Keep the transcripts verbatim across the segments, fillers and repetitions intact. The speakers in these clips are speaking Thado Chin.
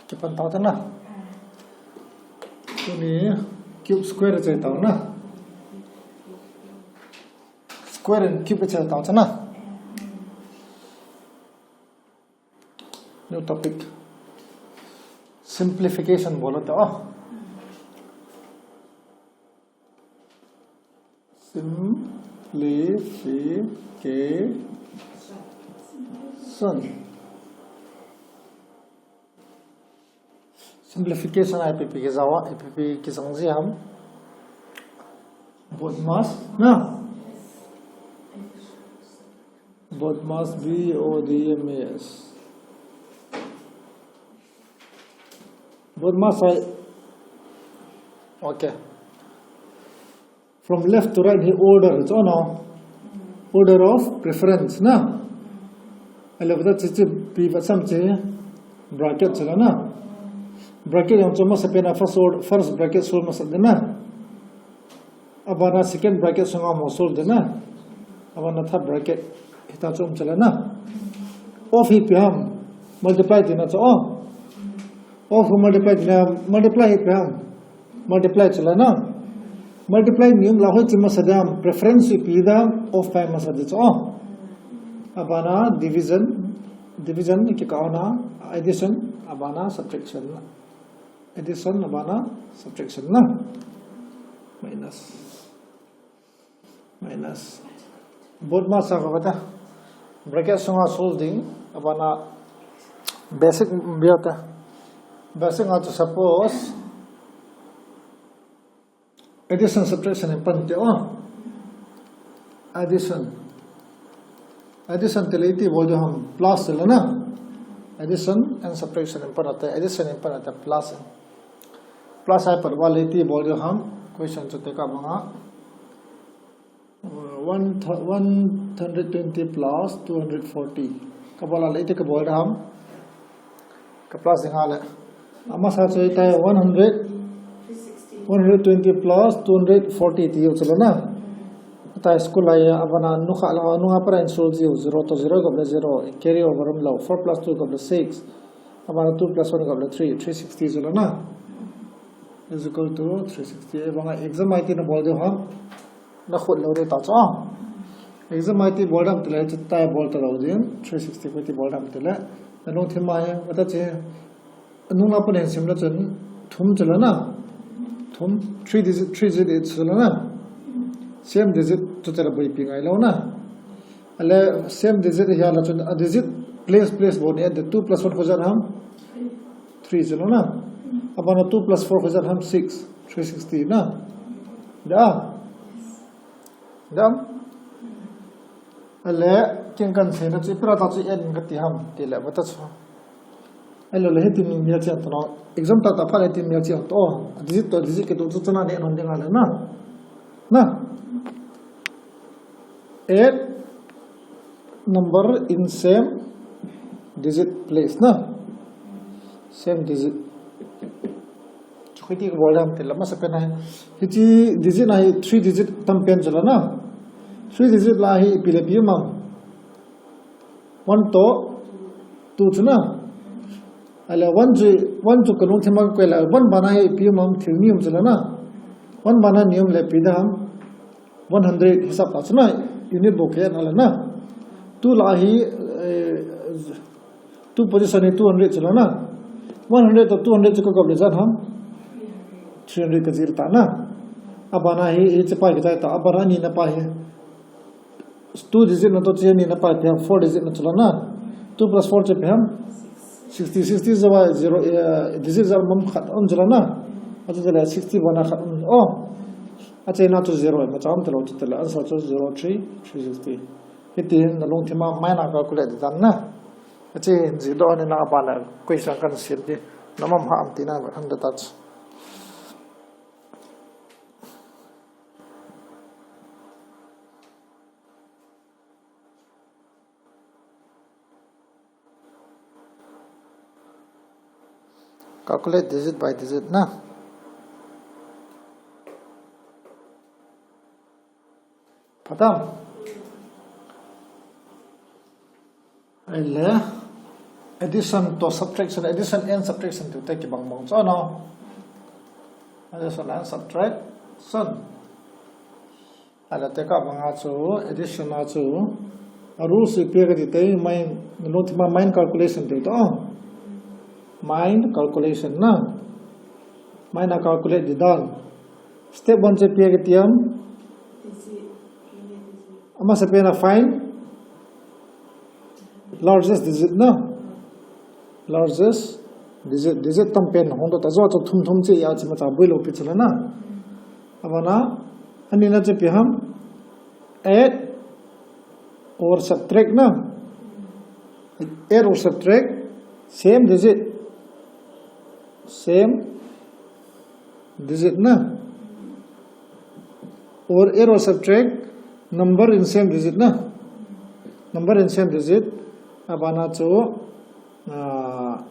Kipan tau te na. Tuni cube square che tau na. Square and cube che tau te na. New topic. Simplification bol te o. Simplification. Simplification a ipi ipi kijao a, ipi ipi kijang ji ham. BODMAS, na? BODMAS, B O D M A S. BODMAS ai. Okay. From left to right hi order chu na. Order of preference na. Ahile vata chi chi pi va sam chi bracket chu na. Bracket jong chu masa pen a first order, first bracket solve masa ding na. Abana second bracket sunga mo solve ding na. Abana third bracket hita chu um chu la na. Of hi ipi ham, multiply tina chu o. Of multiply tina, multiply hi ipi ham. Multiply chu la na. Multiply ni um la hoi chu masa ding ham, preference ipi ding ham, of pai masa ding chu o. Abana division, division kikah na, addition, abana subtraction. Addition, abana subtraction na. Minus. Minus. BODMAS a kavata. Bracket sunga solve ding, abana basic biata. Basic nga to suppose addition subtraction in pan te o. Addition. Addition tile iti bol ding ham, plus tile na. Addition and subtraction in pan ate, addition in pan ate plus. Plus ai pat vale iti bol ding ham, question chu te ka banga. Uh, one th-, one hundred twenty plus two hundred forty. Ka bol a le iti ka bol ding ham. Ka plus ding a le. Amasa chu itai one hundred, one hundred twenty plus two hundred forty ti u chu la na. Itai school a ya, abana nukha la, nunga para in solve ji u, zero to zero gop le zero, carry over um lo, four plus two gop le six. Abana two plus one gop le three, three sixty chu la na. Is equal to three sixty. Abana exam a iti na bol ding ham. Na khut lo ding ta chu. Exam a iti bol dam tile, chu tai bol ta lo ding, three sixty ko iti bol dam tile. Na lungthim a hi, vata chi, nung la pun hin sim la chun, thum chu la na. Thum, three digit, three digit chu la na. Same digit chu te la boi pi ngai lo na. Ale same digit hi la chun, a digit place, place bol ni, the two plus one ko jat ham. Three chu la na. Abana two plus four ko jat ham, six, three sixty na. Da. Dam. Ale, ken kan seina chu, ipi ra ta chu en ka ti ham, ti le, vata chu. Ahile, le hiti mi mia chia to no. Exam ta ta pha le ti mia chia to. Digit to, digit ke to chu chana ne non ding a le na. Na. Add number in same digit place na. Same digit. Chu hiti ka bol dam tile masa pen a hi. Hiti digit na hi three digit tam pen chu la na. Three digit la hi ipi le ipi um am. One to two chu na. Ahile one chu, one chu ka lungthim a ka koi la. One bana hi ipi um am, thil ni um chu la na. One bana ni um le ipi dam. One hundred hisap ta chu na, unit bou kei na la na. Two la hi, eh, two position hi two hundred chu la na. One hundred to two hundred chu ka gop le jan ham. Three hundred ka jil ta na. Abana hi, hi chu pa kichai ta. Abana ni na pa hi. Two digit na to chu ni na pa hi, four digit na chu la na. Two plus four chu ipi ham. Sixty, sixty jeh a zero, eh, digit jat mam khat um chu la na. Achu le sixty bana khat um. Oh. Ache na chu zero, ma cham te lo chu te la, answer chu zero three three sixty. Hiti hin na lungthim a mai na calculate dan na. Ache hin ji do ni na ba la, question kan sim di. Na mam ha am ti na ba han da touch. Calculate digit by digit na. Phatam. Ahile. Addition to subtraction, addition and subtraction tiu te kibang bang chu, no? Addition and subtraction. Ahile tekah bang a chu, addition a chu, a rules ipi kati te, mind, no, tima mind calculation tiu te, oh. Mind calculation na. Mind a calculate di dan. Step one chu ipi kati ham. Amasapen a find largest digit na. Largest digit, digit tampen hung doh ta, ajo chu thum thum chu a, chima cha boi lou pi chu la na. Abana, anina chu ipi ham, add or subtract na. Add or subtract, same digit, same digit na. Or add or subtract number in same digit na. Number in same digit. Abana chu, ah,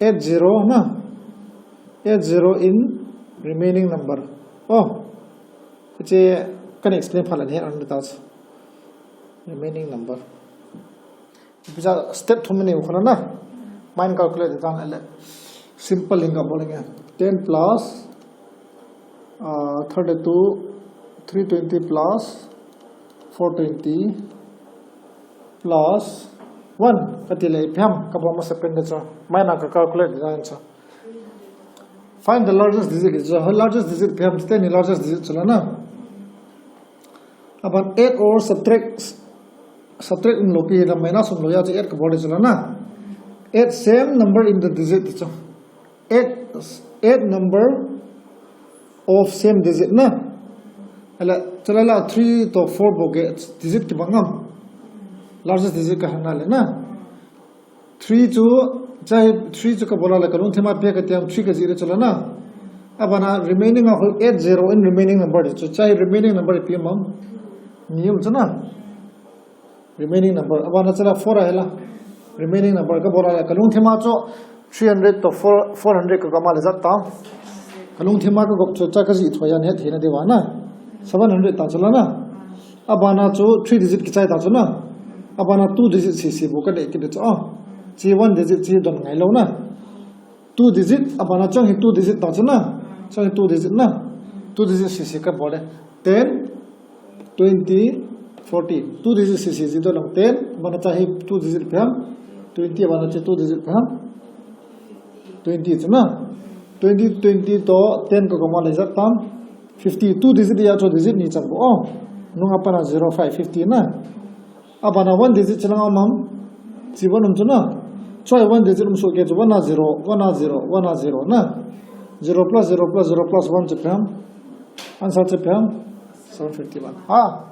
add zero na. Add zero in remaining number. Oh. Hiche kana explain phat le hin ana ta chu. Remaining number. Ipi cha step thum nei u kha na. Mind calculate dan le. Simple hinga bol inge. Ten plus, uh, thirty-two, three twenty plus four twenty plus one. Kati le ipi ham, kabol masapen de chu. Mind a ka calculate dan chu. Find the largest digit chu. Largest digit ipi ham, ten ni largest digit chu la na. Aban add or subtract, subtract umlou pi la, minus umlou a chu add kabol de chu la na. Add same number in the digit chu. Add, add number of same digit na. Ahile, chu la la three to four bou gei digit kibang ham. Largest digit ka hana le na. Three chu, chahi three chu kabol a le kalungthim a ipi kati ham, three kajih le chu la na. Abana remaining a khu add zero in remaining number chu, chahi remaining number ipi ham. Ni um chu na. Remaining number. Abana chu la four ahi la. Remaining number kabol a le kalungthim a chu three hundred to four, four hundred kagam a le jat ta. Kalungthim a kagop chu cha kajih thoi a het hina diu va na. Seven hundred ta chu la na. Abana chu three digit kichai ta chu na. Abana two digit sisi bou kanei kit de chu. Oh. Chi one digit chi don ngai lou na. Two digit, abana chang hi two digit ta chu na. Chang hi two digit na. Two digit sisi kabol le. Ten, twenty, forty. Two digit sisi ji don lang ten. Abana cha hi two digit ipi ham. Twenty, abana cha two digit ipi ham. Twenty chu na. Twenty, twenty to ten kagom a le jat tam. Fifty, two digit a chu digit ni chan bou. Oh. Nung a pat a zero five, fifty na. Abana one digit chu la nga um ham. Chi one um chu na. Choi one digit um soh kei chu one a zero, one a zero, one a zero na. Zero plus zero plus zero plus one chu ipi ham. Answer chu ipi ham. Seven fifty-one. Ha.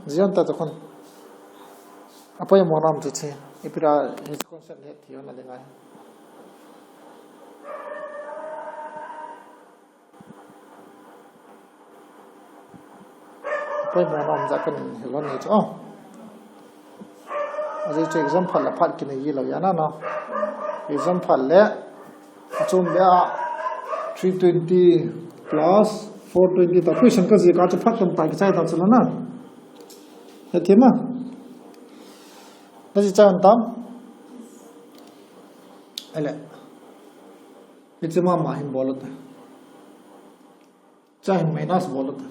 Jian ta chu khun. Apoimo nam chu chi. Ipi ra hi concept le thi na le ngai. Apoimo nam ja kan hilou ni chu. Oh. Ajeh chu exam phat le phat kinei ji lou a na no. Exam phat le achom beh a three twenty plus four twenty ta question kajih kah chu phat tam tai kichai ta chu la na. Hethem a. Najih chai tam. Ahile. Hiche mama hin bol u te. Cha hin minus bol u te.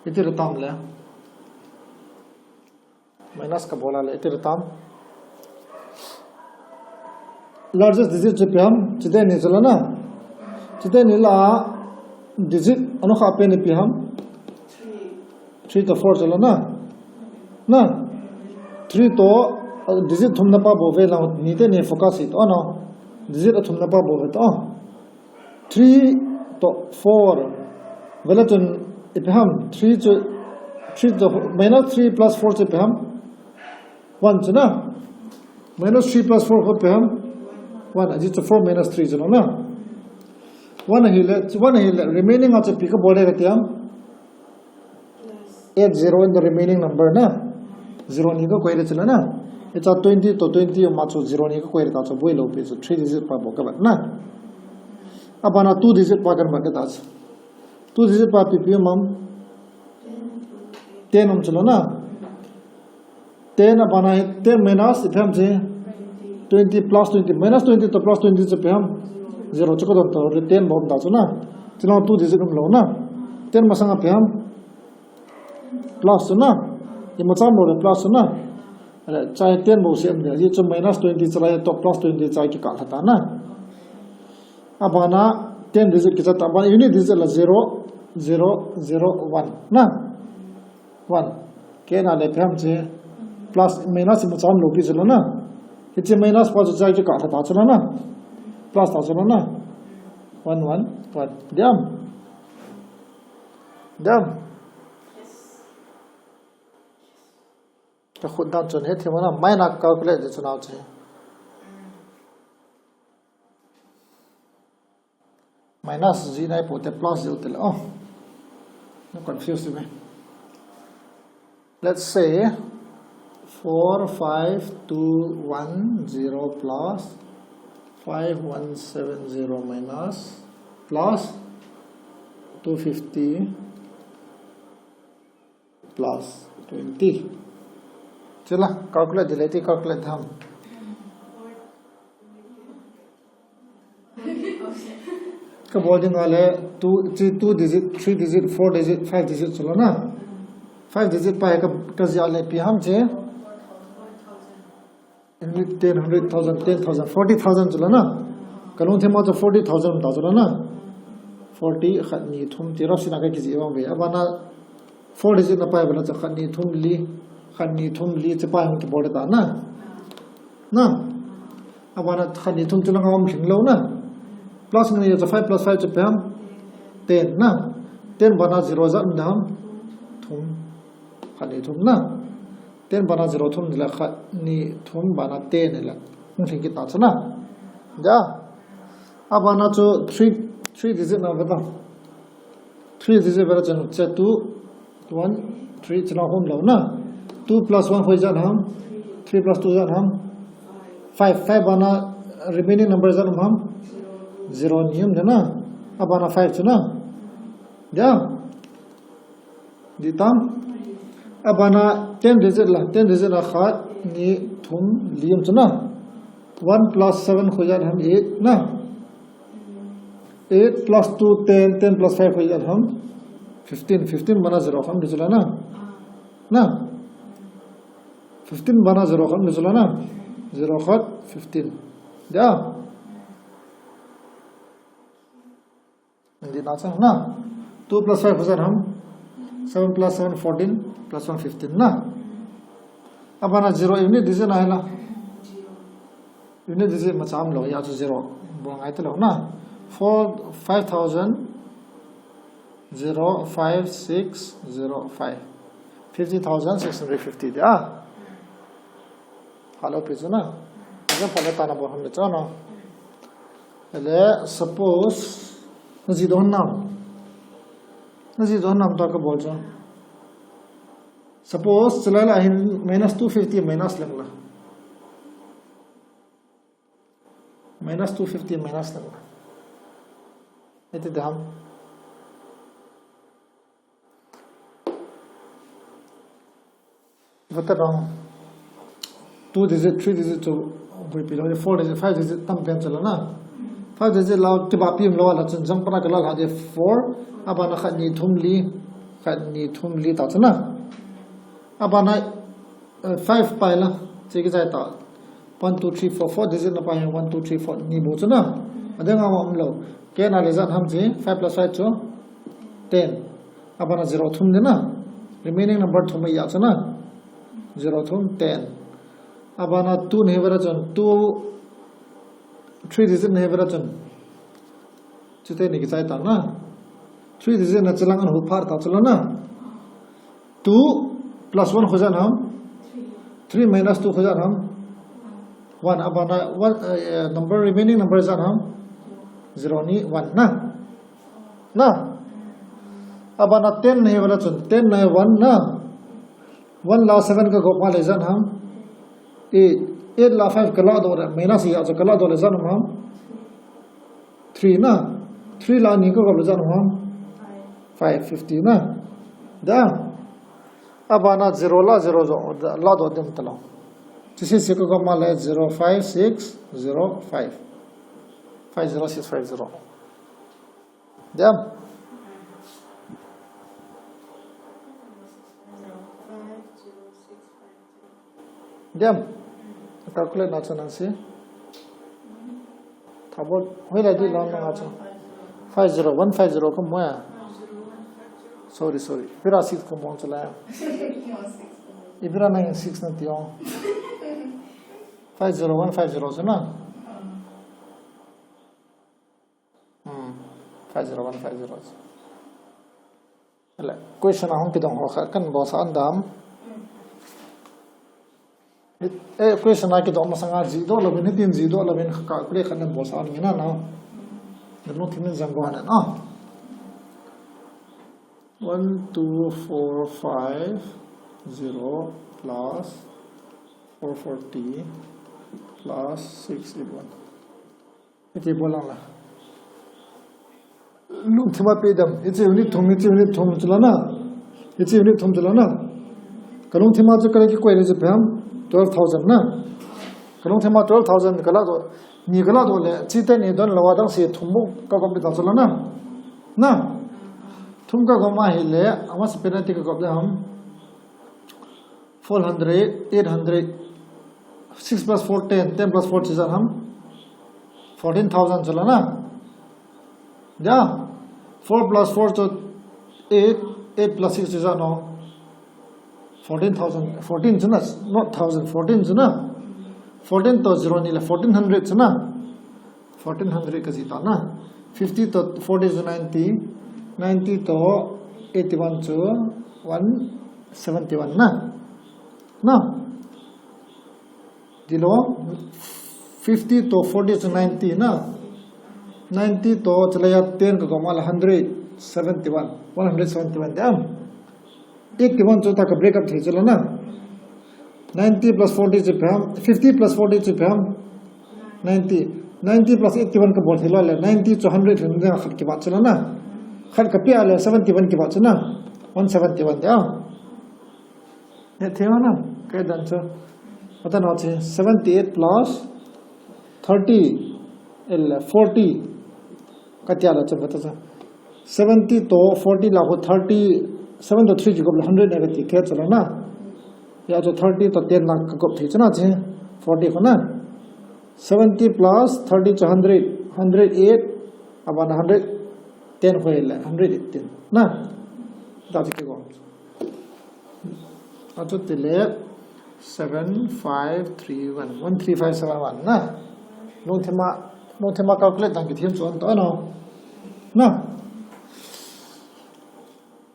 Iti ra tam le. Minus kabol a le, iti ra tam. Largest digit chu ipi ham, chiteni chu la na. Chiteni la digit, anokha pen ipi ham. Three to four chu la na. Na. Three to, uh, digit thumna pa bou ve la, ni teni focus hi to, no. Digit athumna pa bou ve to. Three to four. Vela chun ipi ham, three chu, three to, minus three plus four chu ipi ham. One chu na. Minus three plus four khu ipi ham. One, ajeh chu four minus three chu na. One ahile, one ahile, remaining a chu ipi kabol le kati ham. Add zero in the remaining number na. Zero ni kakoi le chu la na. Hicha twenty to twenty um a chu zero ni kakoi le ta chu boi lou pi chu three digit pa bou kavet na. Abana two digit pa kavet ta chu. Two digit pa ipi ipi um ham. Ten um chu la na. Ten abana hi, ten minus ipi ham chi? Twenty plus twenty. Minus twenty to plus twenty chu ipi ham? Zero chu kadon to, ten bou um ta chu na. Chuna two digit umlou na. Ten masanga ipi ham? Plus chu na. Imacha umlou le plus chu na. Ale, chai ten bou se um de. Hichu minus twenty chalai to plus twenty chai kikah lha ta na. Abana ten digit kicha ta, abana unit digit la zero, zero, zero, one na. One. Kei na le ipi ham chi? Plus, minus imacha umlou pi chu la na. Hiche minus pa chu chai kikah lha ta chu la na. Plus ta chu la na. One, one, one. Diam. Diam. Ka khut dan chun hethem na, mai na calculate di chu nau chi. Minus ji nai po te plus ji te le. Oh. No confuse me. Let's say four five two one zero plus five one seven zero minus plus two fifty plus twenty. Chula, calculate di le ti calculate tham. Ka bol ding a le two, three, two digit, three digit, four digit, five digit chu la na. Five digit pa hi ka, ka jia le ipi ham chi? Unit ten, hundred thousand, ten thousand, forty thousand chu la na. Ka lungthim a chu forty thousand ta chu la na. Forty, khat, ni, thum, ti rough sina ka kiji vang ve. Abana four digit na pa hi bana chu khat, ni, thum, li, khat, ni, thum, li, chu pa hi hung kibol ta na. Na. Abana khat, ni, thum chu la nga um hling lou na. Plus nga ni chu five plus five chu ipi ham? Ten na. Ten bana zero jat um dam? Thum. Khat, ni, thum na. Ten bana zero thum ni la khat, ni, thum bana ten ni la. Hung hling kit ta chu na. Ja. Abana chu three, three digit na bata. Three digit bata chu che two, one, three chu la hom lou na. Two plus one hoi jat ham? Three plus two jat ham? Five. Five bana remaining number jat um ham? Zero ni um de na. Abana five chu na. Ja. Di tam? Abana ten digit la, ten digit la khat, ni, thum, li um chu na. One plus seven hoi jat ham? Eight na. Eight plus two, ten, ten plus five hoi jat ham? Fifteen, fifteen bana zero khat um di chu la na. Na. Fifteen bana zero khat um di chu la na. Zero khat, fifteen. Dia. Hindi na chang na. Two plus five hoi jat ham? Seven plus seven, fourteen, plus one, fifteen na. Abana zero unit digit na hi la. Unit digit imacha um lou, ya chu zero. Bol ngai ta lou na. Four, five thousand, zero, five, six, zero, five. Fifty thousand six hundred fifty dia. Hello, pi chu na. Example le tana bol ham le chu na. Le suppose, na ji don nam. Na ji don nam ta ka bol chu. Suppose, chulai la hin minus two fifty minus lang la. Minus two fifty minus lang la. Iti dam. Vata dong. Two digit, three digit chu buipi lou, four digit, five digit tam pen chu la na. Five digit la kibapi um lou la chun jang pana ka la la de four, abana khat, ni, thum, li, khat, ni, thum, li ta chu na. Abana, eh, five pai la, che kichai ta. One, two, three, four, four digit na pa hi one, two, three, four ni bou chu na. Adang a um lou. Kei na le jat ham chi, five plus five chu ten. Abana zero thum di na. Remaining number thum ya chu na. Zero thum, ten. Abana two ni hi vela chun, two, three digit ni hi vela chun. Chute ni kichai ta na. Three digit na chilang an hu phar ta chu la na. Two plus one hoi jat ham? Three minus two hoi jat ham? One. Abana one, eh, number, remaining number jat ham? Zero ni one na. Na. Abana ten ni hi vela chun, ten ni one na. One la seven ka gop ma le jat ham? Eight. Eight la five ka la doh le, minus ya chu ka la doh le jat ham? Three na. Three la ni ka gop le jat ham? Five, fifty na. Da. Abana zero la zero jo, la do dim talo. Chisi si ka gama le zero five six zero five. Five zero six five zero. Diam. Diam. Calculate na chun nang si. Thabol. Hoi la di lo na chu. Five zero, one five zero ka mo ya. Sorry, sorry. Pira six ka mo chu la ya. Ipira nang six na ti o. Five zero, one five zero chu na. Hmm. Five zero, one five zero chu. Le, question a hung kidong ho kha kan bol sa an dam. Eh, question a kidong masanga ji do lo bin, hitin ji do lo bin kha calculate kha kan bol sa an nge na na. Nalungthim in jang go han a. One two four five zero plus four forty plus six eight one. Hiti bol lang la. Lungthim a pe dam. Hiche unit thum, hiche unit thum chu la na. Hiche unit thum chu la na. Ka lungthim a chu ka la kikoi le chu pem twelve thousand na. Ka lungthim a twelve thousand ka la doh. Ni ka la doh le, chi te ni don lo a dang si thum bu ka gom ta chu la na. Na. Thum ka gom a hi le, ama si penalty ka gom le ham. Four hundred, eight hundred, six plus four, ten, ten plus four chi jan ham? Fourteen thousand chu la na. Ya, four plus four chu eight, eight plus six chi jan no. Fourteen thousand, fourteen chu na, not thousand, fourteen chu na. Fourteen to zero ni le fourteen hundred chu na. Fourteen hundred ka ji ta na. Fifty to forty chu ninety. Ninety to eighty-one chu one seventy-one na. Na. Dilo, fifty to forty chu ninety na. Ninety to chulai a ten ka gom a le hundred seventy-one. One hundred seventy-one dam. Eighty-one chu ta ka break up thei chu la na. Ninety plus forty chu pem, fifty plus forty chu pem, ninety. Ninety plus eighty-one ka bol thei lo le, ninety chu hundred hin ding khat kibat chu la na. Khat ka pia le seventy-one kibat chu na. One seventy-one dam. Ne thei ma na, ka dan chu. Ata no chi seventy-eight plus thirty, el forty. Ka tia la chu bata chu. Seventy to forty la ko thirty, seven to three ki gop la hundred ne ka ti ke chu la na. Ya chu thirty to ten la ka gop thei chu na chi. Forty ko na. Seventy plus thirty chu hundred, hundred eight, abana hundred ten ko le, hundred eighteen. Na. Da ti ke gop. Achu tile seven five three one, one three five seven one na. Lungthima, lungthima calculate dang kithim chu an to ano. Na.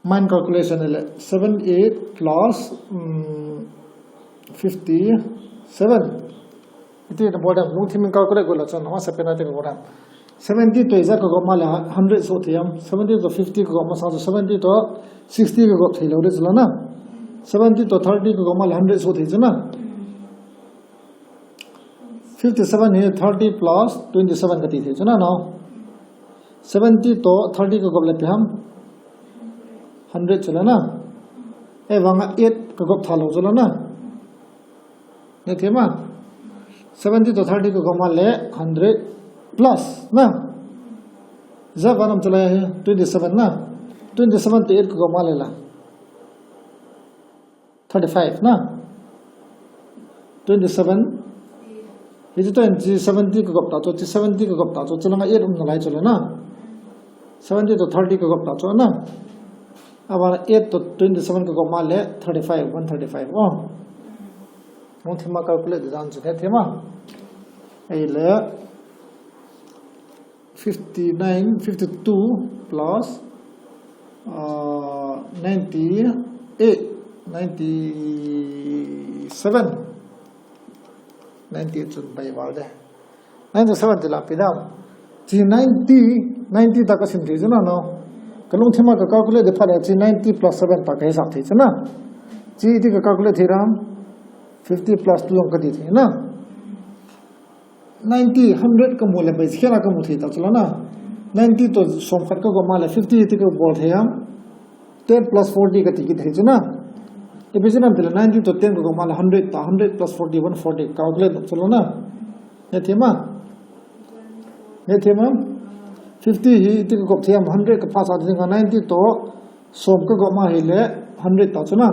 Mind calculation le seven eight plus, um, fifty-seven. Iti na bodam, lungthim in calculate go la chun, ama sa penalty ka bodam. Seventy to ija ka gop ma le hundred so thei am. Seventy to fifty ka gop ma sa chu seventy to sixty ka gop thei lo de chu la na. Seventy to thirty ka gop ma le hundred so thei chu na. Fifty-seven hi thirty plus twenty-seven ka ti thei chu na no. Seventy to thirty ka gop le pe ham. Hundred chu la na. E vanga eight ka gop tha lo chu la na. Ne thei ma? Seventy to thirty ka gop ma le hundred plus na. Ija vanam chu la hi twenty-seven na. Twenty-seven to eight ka gop ma le la. Thirty-five na. Twenty-seven. Hichu twenty seventy ka gop ta chu, seventy ka gop ta chu, chu langa eight um na lai chu la na. Seventy to thirty ka gop ta chu na. Abana eight to twenty-seven ka gop ma le thirty-five, one thirty-five. Oh. Lungthima calculate dan chu ne thei ma. Ahile fifty-nine, fifty-two plus, uh, ninety-eight, ninety-seven. Ninety-eight chun bai val de. Ninety-seven ti la pi dam. Chi ninety, ninety ta ka sim thei chu na no. Ka lungthima ka calculate de pha le chi ninety plus seven ta ka hisap thei chu na. Chi iti ka calculate thei ram. Fifty plus two ang ka ti thei na. Ninety, hundred ka mu le bai khela ka mu thei ta chu la na. Ninety to som khat ka gop ma le fifty ti ka bol thei am. Ten plus forty ka ti kit thei chu na. Ipi jeh ham itile ninety to ten kagop ma le hundred ta, hundred plus forty, one forty. Calculate chu lou na. Hethei ma? Hethei ma? Fifty hi iti kagop thei ham, hundred kapha sa ding a, ninety to som kagop ma hile hundred ta chu na.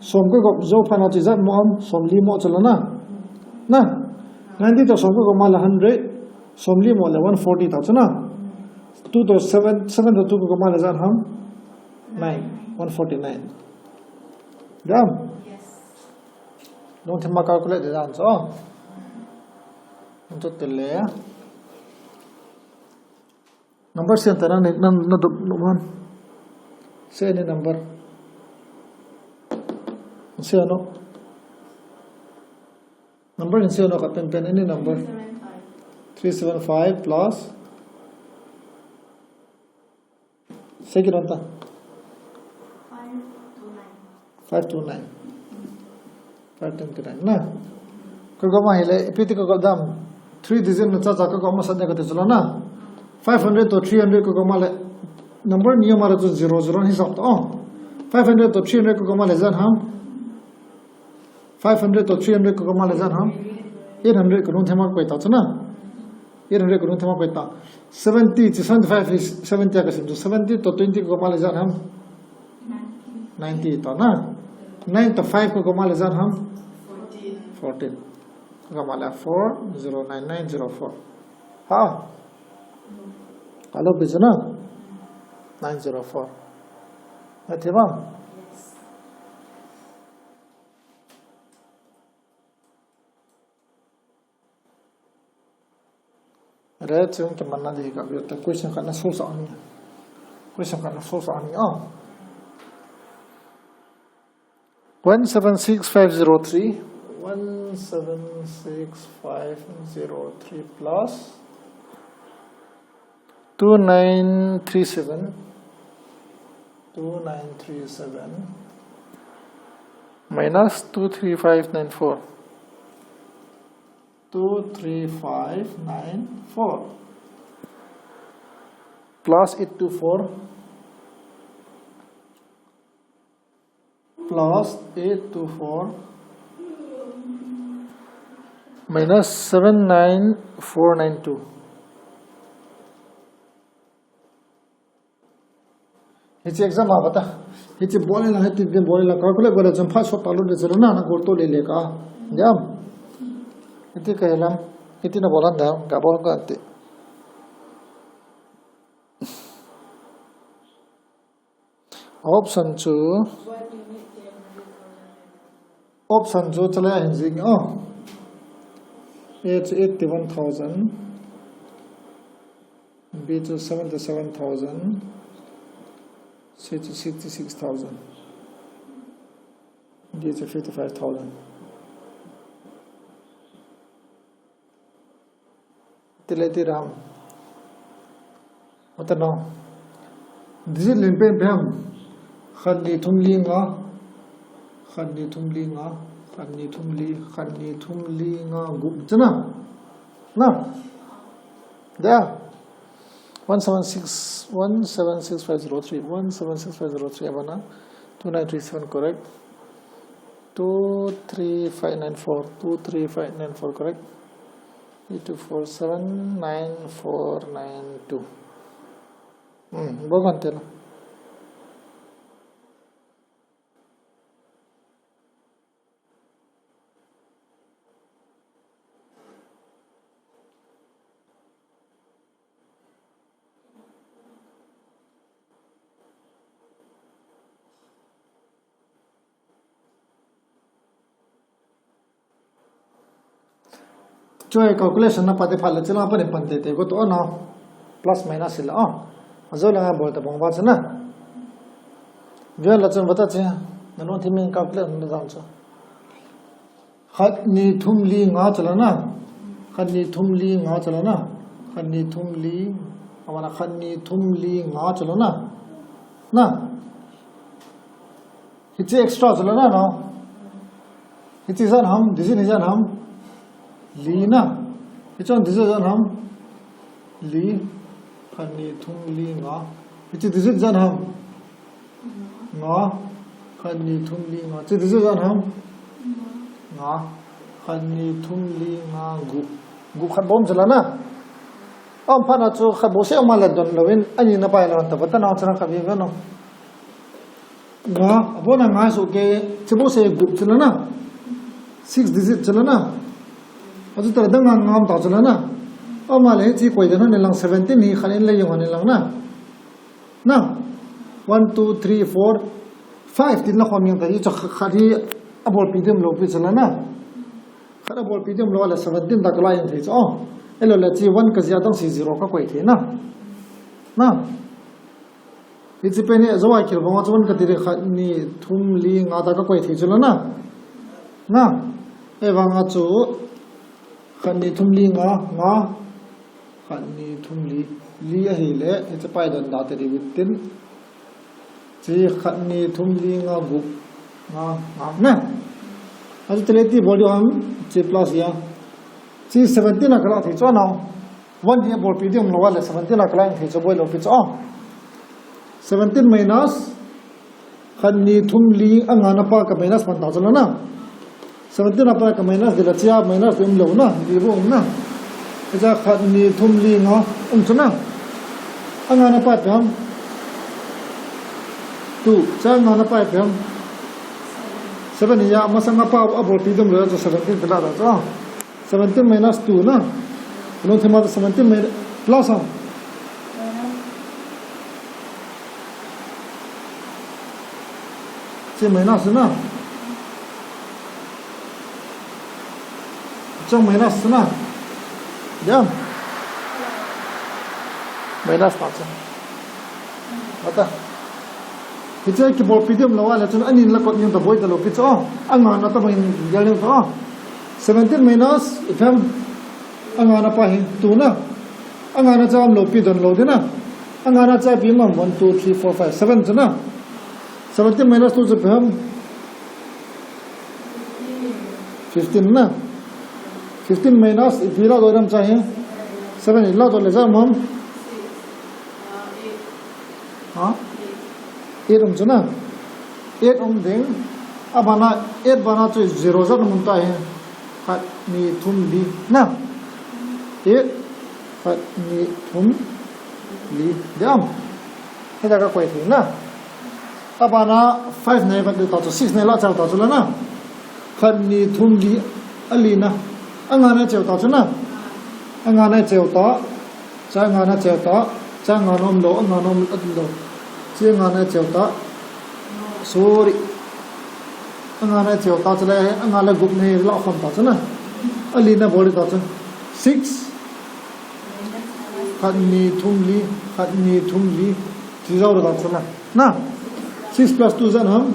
Som kagop jou phat na chu ijat mo ham, somli mo chu lou na. Na? Ninety to som kagop ma le hundred, somli mo le one forty ta chu na. Two to seven, seven to two kagop ma le ijat ham? Nine, one forty-nine. Dam? Yes. Lungthim a calculate ding dan chu. Nung chu tile. Number sei ta na, na, na dop, no man. Sei any number. Sei ano. Number sei ano, khat pen pen, any number. Three seven five. Three seven five plus. Sei kit un ta. Five two nine. Five two nine. Five twenty-nine na. Kagop ma hile, ipi ti kagop dam. Three digit na cha cha kagop masat ne kati chu lou na. Five hundred to three hundred kagop ma le. Number ni ma le chu zero zero hisap ta. Oh. Five hundred to three hundred kagop ma le ijat ham? Five hundred to three hundred kagop ma le ijat ham? Eight hundred kalungthim a koi ta chu na. Eight hundred kalungthim a koi ta. Seventy, seventy-five is seventy a kasim chu. Seventy to twenty kagop ma le ijat ham? Ninety ta na. Nine to five kagop ma le ijat ham? Fourteen. Kagop ma le four zero nine nine zero four. Ha? Kalo pi chu na? Nine zero four. Hethei ma? Re, chung kimanna ding ka view ta, question khat na solve sah ni. Question khat na solve sah ni, ah. One seven six five zero three. One seven six five zero three plus two nine three seven. Two nine three seven minus two three five nine four. Two three five nine four plus eight two four plus eight two four minus seven nine four nine two. Hiche exam a bata. Hiche bol le, hiche din bol le, calculate bol le, jam pha so palo de zero na, na gol to le le ka. Jam. Iti ka helam. Iti na bolan da, ga bol ka ti. Option chu. Option chu chala hin jing, oh. A chu eighty-one thousand, B chu seventy-seven thousand, C chu sixty-six thousand, D chu fifty-five thousand. Tile ti ram. Ata no. Digit len pen pen ham. Khat ni thum li nga. Khat ni thum li nga. Khat ni thum li, khat ni thum li nga gup. Chana. Na. Da. One seven six, one seven six five zero three, one seven six five zero three abana. Two nine three seven correct. Two three five nine four, two three five nine four correct. Eight two four seven nine four nine two. Hmm, bogan tela. Choi calculation na pate phat le chila pa ni pan te te go to na plus minus la, ah. Ajo la nga bol ta bong ba chana. Via la chun bata che. Na lung thi min calculate na jam chu. Khat ni thum li nga chala na. Khat ni thum li nga chala na. Khat ni thum li. Awana khat ni thum li nga chala na. Na. Hiche extra chala na, no? Hiche ijat ham, digit ijat ham? Li na. Hiche digit ijat ham? Li. Khat ni thum li nga. Hiche digit ijat ham? Nga. Khat, ni, thum, li, nga. Chu ti chu jan ham? Nga. Khat, ni, thum, li, nga, gup. Gup khat bou um chu la na. Aum phat na chu khat bou seh um a le don louvin, ani na pai la ta, ba ta na chu na khat bou ve no. Nga, abon a nga soh kei, chu bou seh gup chu la na. Six digit chu la na. Achu ta dang nga ngam ta chu la na. Aum a le chu koi dan ni lang seventeen hi khat in le jong ni lang na. Na, one, two, three, four, five tin la khom jeng ta hi chu khat hi a bolpi diu lou pi chu la na. Khat a bolpi diu lou le seventeen ta ka la jeng thei chu. Oh, elo le chu one ka jia dang si zero ka koi thei na. Na. Hichi pen hi zo a kil bang chu one ka ti le khat, ni, thum, li, nga ta ka koi thei chu la na. Na. E vang a chu khat, ni, thum, li, nga, nga. Khat, ni, thum, li, li ahi le, hiche pai don da te di within. Chi khat, ni, thum, li, nga, gup, nga, nga, na. Achu te le ti bol diu ham, chi plus ya. Chi seventeen a ka la thei chu na. One hi a bolpi diu lou le, seventeen a ka la thei chu boi lou pi chu. Seventeen minus Khat, ni, thum, li, a nga na pa ka minus man ta chu la na. Seventeen a pa ka minus di la chia minus di um lou na, di bu um na. Acha khat, ni, thum, li, nga um chu na. A nga na pa ipi ham? Two, cha nga na pa ipi ham? Seven ya, masang a pa a bolpi diu lou chu seventeen ti la da chu. Seventeen minus two na. Lung thima seventeen minus plus ham. Chi minus na. Chang minus na. Jam. Minus pa chu. Ata. Hiche kibolpi diu lou le chun ani la kot ni ta boi ta lou pi chu. A nga na ta bang in gel ni ta. Seventeen minus ipi ham. A nga na pa hi two na. A nga na cha um lou pi don lou di na. A nga na cha ipi ham, one, two, three, four, five, seven chu na. Seventeen minus two chu ipi ham? Fifteen na. Fifteen minus ipi la do dam cha hi? Seven i la do le cha um ham? Ha? Eight um chu na. Eight um ding. A bana, eight bana chu zero jat um ta hi. Khat, ni, thum, li na. Eight, khat, ni, thum, li. Jam. Hita ka koi thei na. A bana five nei vat ta chu, six nei la chau ta chu la na. Khat, ni, thum, li, a li na. A nga na cheu ta chu na. A nga na cheu ta. Cha nga na cheu ta. Cha nga na um lou, a nga na um lou. Chi nga na cheu ta. Sorry. A nga na cheu ta chu le, a nga le gup nei la khom ta chu na. A li na bol ta chu. Six. Khat, ni, thum, li, khat, ni, thum, li. Chi jau ta chu na. Na. Six plus two chu ijat ham?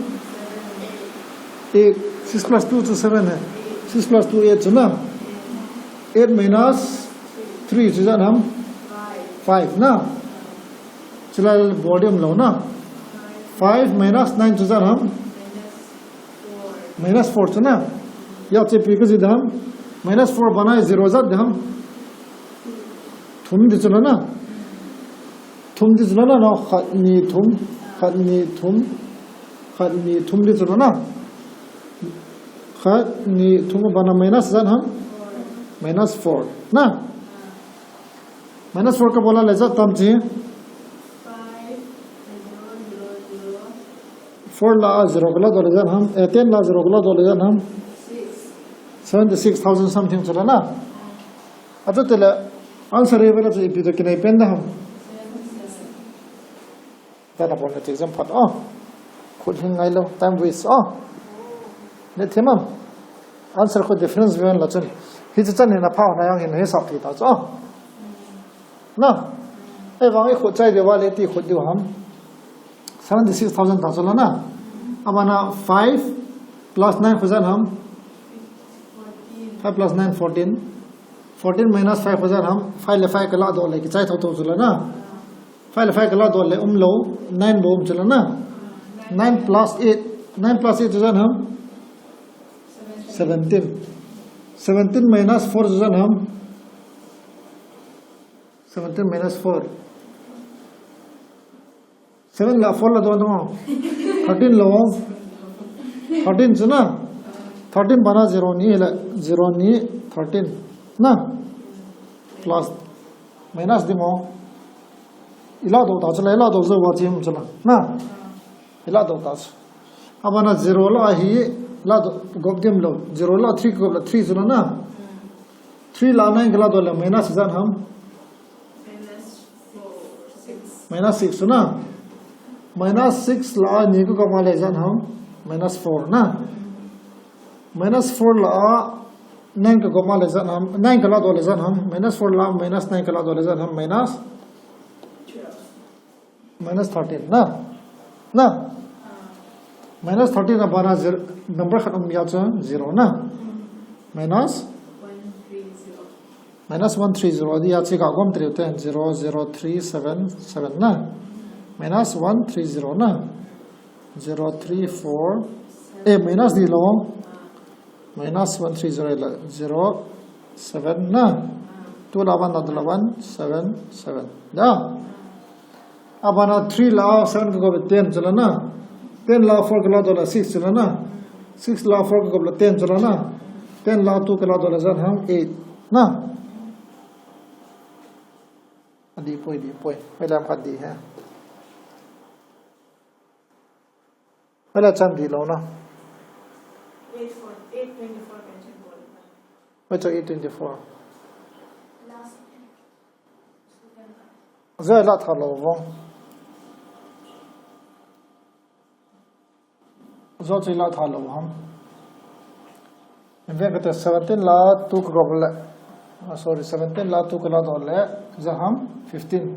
Eight. Six plus two chu seven hai. Six plus two eight chu na. Eight minus three chu ijat ham? Five na. Chulai bol diu um lou na. Five minus nine chu ijat ham? Minus four chu na. Ya chu ipi ka ji dam? Minus four bana zero jat dam? Thum di chu la na. Thum di chu la na, no, khat, ni, thum, khat, ni, thum, khat, ni, thum di chu la na. Khat, ni, thum bana minus ijat ham? Minus four. Na? Minus four ka bol a le ijat tam chi? Four la zero ka la do le ijat ham? Eh, ten la zero ka la do le ijat ham? Seventy six thousand something chu la na. Achu te le answer hi bana chu ipi to kinai pen da ham? Tana bol na exam phat, oh. Khut hing ngai lou, time waste, oh. Ne themam. Answer khu difference ve la chun. Hiche chan hi na phao na jong hin hisap thei ta chu, oh. Na. Ei vang i khut chai diu va le ti khut diu ham. Seventy six thousand ta chu la na. Abana five plus nine khu ijat ham? Five plus nine, fourteen. Fourteen minus five ijat ham? Five le five ka la do le kichai tho tho chu la na. Five le five ka la do le um lou, nine bou um chu la na. Nine plus eight, nine plus eight chu ijat ham? Seventeen. Seventeen minus four chu ijat ham? Seventeen minus four. Seven la four la do no. Thirteen lou. Thirteen chu na. Thirteen bana zero ni le, zero ni thirteen. Na. Plus. Minus di mo. Ila do ta chu la, ila do zo wa chi mu chu la. Na. Ila do ta chu. Abana zero la hi, la do, gop dim lo. Zero la three gop la three chu la na. Three la nine ka la do la minus ijat ham. Minus six na. Minus six la ni ka gop ma le ijat ham. Minus four na. Minus four la nine ka gop ma le ijat ham. Nine ka la do le ijat ham. Minus four la minus nine ka la do le ijat ham. Minus Minus thirteen na. Na. Minus thirteen abana zero, number khat um ya chu zero na. Minus. Minus one three zero di ya chi ka gom three ten zero zero three seven seven na. Minus one three zero na. Zero three four. Eh, minus di lo. Minus one three zero la zero seven na. Two la one la la one seven seven. Da. Abana three la seven ka gop ten chu la na. Ten la four ka la do la six chu la na. Six la four ka gop la ten chu la na. Ten la two ka la do la ijat ham eight na. Adi poi, di poi. Poi lam khat di ha. Poi la chan di lo na. Eight four, eight twenty four kan chan bol. Poi chu eight twenty four. Last. Zai la tha lo vong. Zo chi la tha lo ham. Inven ka te seventeen la two ka gop le. Ah, sorry, seventeen la two ka la do le ijat ham fifteen.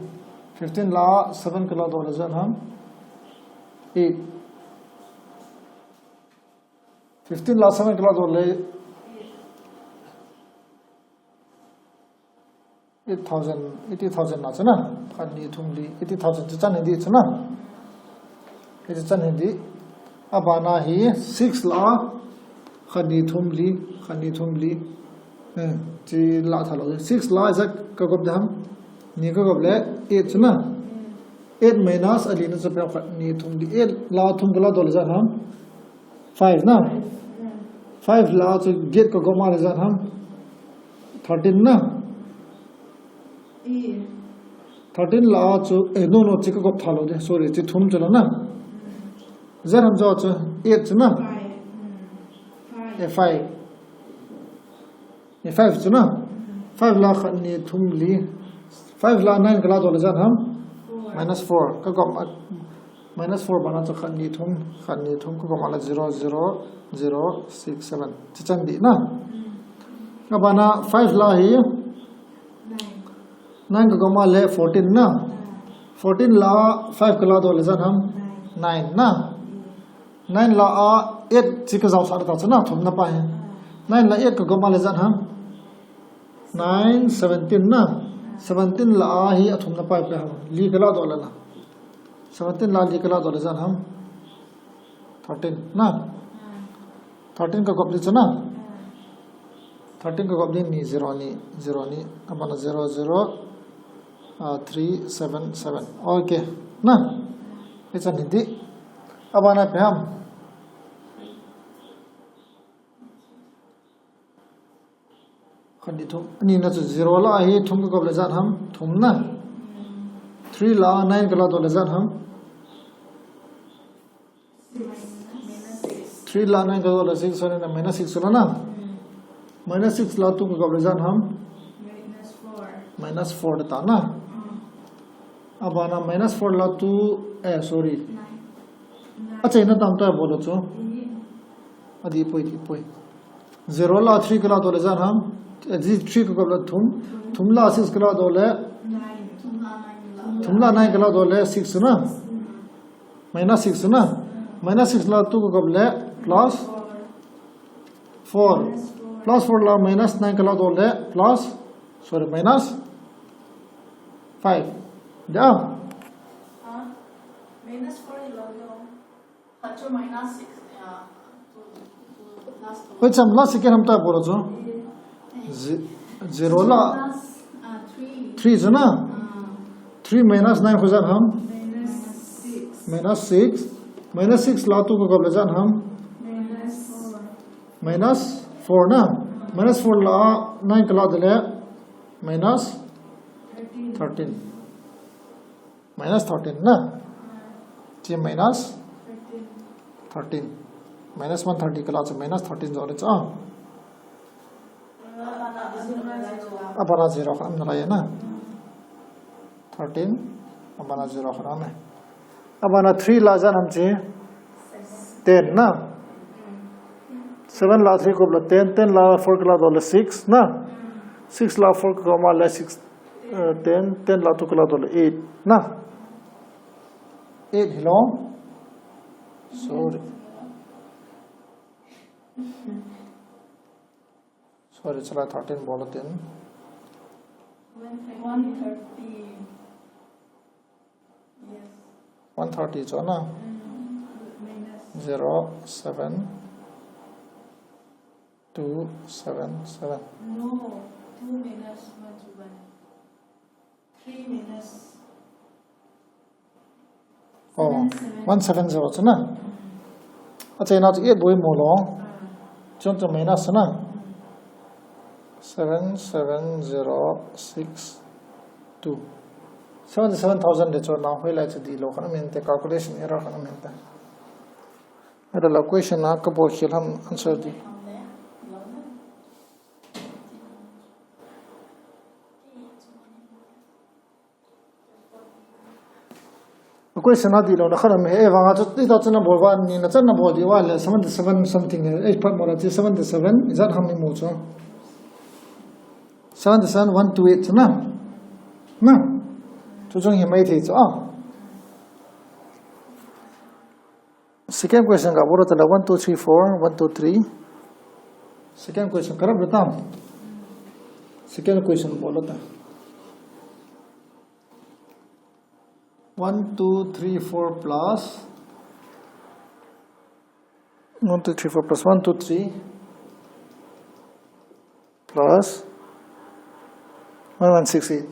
Fifteen la seven ka la do le ijat ham eight. Fifteen la seven ka la do le eight thousand, eighty thousand na chu na. Khat ni thum li, eighty thousand chu chan hi di chu na. Eighty chan hi di. Abana hi six la khat ni thum li, khat ni thum li. Hmm, chi la tha lo. Six la ijat ka gop di ham. Ni ka gop le eight chu na. Eight minus a li na chu pe khat ni thum li. Eight la thum ka la do le ijat ham. Five na. Five la chu get ka gop ma le ijat ham. Thirteen na. Thirteen la chu, eh, no, no, chi ka gop tha lo de. Sorry, chi thum chu la na. Ijat ham jo chu eight chu na. Eh, five. Eh, five chu na. Five la khat ni thum li. Five la nine ka la do le ijat ham. Minus four. Ka gop ma. Minus four bana chu khat ni thum, khat ni thum ka gop ma le zero zero zero six seven. Chi chan di na. Abana five la hi nine ka gop ma le fourteen na. Fourteen la five ka la do le ijat ham. Nine na. Nine la a eight chi ka jao sa ta chu na thum na pa hi. Nine la eight ka gop ma le ijat ham. Nine, seventeen na. Seventeen la a hi a thum na pa pe ham. Li ka la do le na. Seventeen la li ka la do le ijat ham. Thirteen na. Thirteen ka gop li chu na. Thirteen ka gop li ni zero ni, zero ni. Abana zero zero, ah, three seven seven. Okay. Na. Ichan hi di. Abana pe ham. Khat ni thum. Ni na chu zero la hi thum ka gop le ijat ham. Thum na. Three la nine ka la do le ijat ham. Three la nine ka do le six, sorry na, minus six la na. Minus six la two ka gop le ijat ham. Minus four da ta na. Abana minus four la two, eh, sorry. Achaina tam ta bol chu. Adi poi, di poi. Zero la three ka la do le ijat ham. Eh, three ka gop le thum. Thum la six ka la do le. Thum la nine ka la do le six na. Minus six na. Minus six la two ka gop le plus four. Plus four la minus nine ka la do le plus, sorry, minus five. Da. Minus four hi lo lo. Achu minus six, ya. Hoi cham la second ham ta bol chu. Ze-, zero la three chu na. Three minus nine koi ijat ham. Minus six. Minus six la two ka gop le ijat ham. Minus four na. Minus four la nine kala dele. Minus thirteen. Minus thirteen na. Chi minus thirteen. Minus one thirty kala chu minus thirteen jo le cha. Abana zero kha am na lai na. Thirteen. Abana zero kha na. Abana three la jan ham chi. Ten na. Seven la three kop la ten, ten la four kala dole six na. Six la four kop ma le six, eh, ten, ten la two kala dole eight na. Eight hilou. Sorry. Sorry, chala thirteen bol tin. One thirty. Yes. One thirty chu na. Mm, minus. Zero seven two seven seven. No, two minus one chu one. Three minus Oh, seven, seven. One seven zero chu na. Achaina chu eight bou imu lou. Ah. Chun chu minus na. Seven seven zero six two. Seventy seven thousand le chu na hoilai chu dihlou khat aum inte, calculation error khat aum inte. Adala question a kabol khel ham answer di. Question a dihlou na khat aum e, vang a chu, ita chu na bol uva, ni na chan na bol diu va le, seventy seven something, eh, pat mo la chi seventy seven, ijat ham imu chu. Seventy seven, one two eight chu na. Na. Chu chung hi mai thei chu a. Second question ga bol ta la one, two, three, four, one, two, three. Second question, karap beta. Second question bol ta. One, two, three, four plus. One, two, three, four plus one, two, three. Plus one one six eight.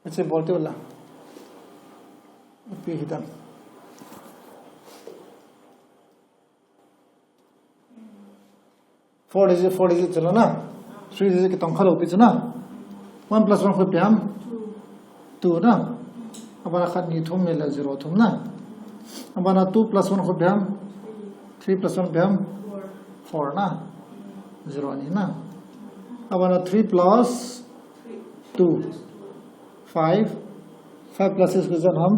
Ichi bol ti ula. Ipi hitam. Four digit, four digit chu lo na. Three digit kitong khalou pi chu na. One plus one khu ipi ham? Two na. Abana khat ni thum le zero thum na. Abana two plus one khu ipi ham? Three plus one ipi ham? Four na. Zero ni na. Abana three plus two. Five. Five plus six khu ijat ham?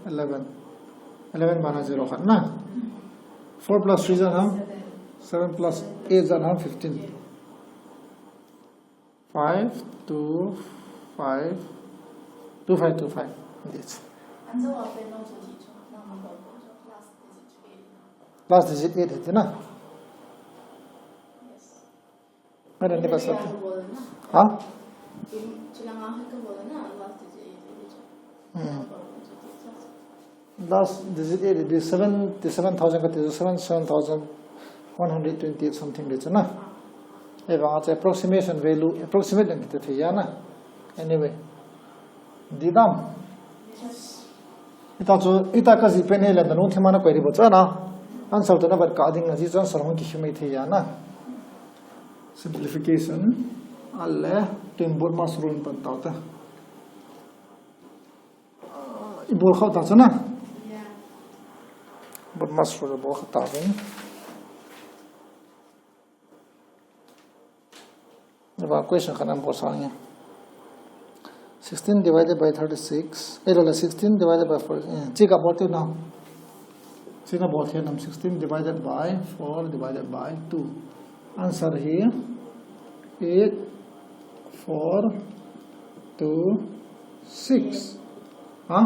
Eleven. Eleven bana zero khat na. Four plus three ijat ham? Seven plus eight ijat ham? Fifteen. Five, two, five, two, five, two, five. This. Last digit eight hai na. Mera ni bas. Ha? Hmm. Last digit eight, seventy seven thousand kati, seven, seven thousand one hundred twenty eight something le chu na. Ahivang a chu approximation value, approximate lang kiti thei a na. Anyway. Di dam. Ita chu, ita ka jih pen hi le, nalungthim a na koi di bou chu na. Answer chu na vet kha ding, ajeh chu answer hung kikhel mai thei a na. Simplification. Ale, tuin BODMAS rule pan tau te. I bol khah ta chu na. BODMAS rule bol khah ta vin. Eva question khat ana bol sang e. Sixteen divided by thirty-six. Eh, lala, sixteen divided by four. Eh, chi ka bol ti na. Chi na bol thei nam, sixteen divided by four divided by two. Answer hi eight, four, two, six. Ha?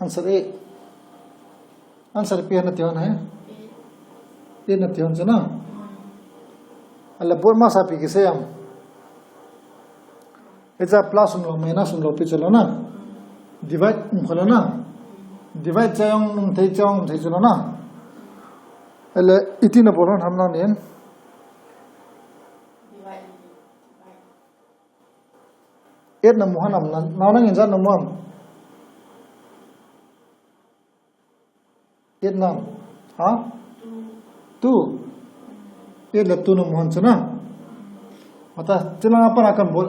Answer eight. Answer ipi na ti hon hai? Eight na ti hon chu na. Ale BODMAS a ipi kisei ham? Hicha plus umlou, minus umlou pi chu lo na. Divide um kha lo na. Divide cha jong um thei, cha jong um thei chu lo na. Ale iti na bol hon ham nangnin? Eight na mu ham, nang, nangin ijat na mu ham? Eight na mu. Ha? Two. Eight le two namu hon chu na. Mata, chilanga pana kan bol,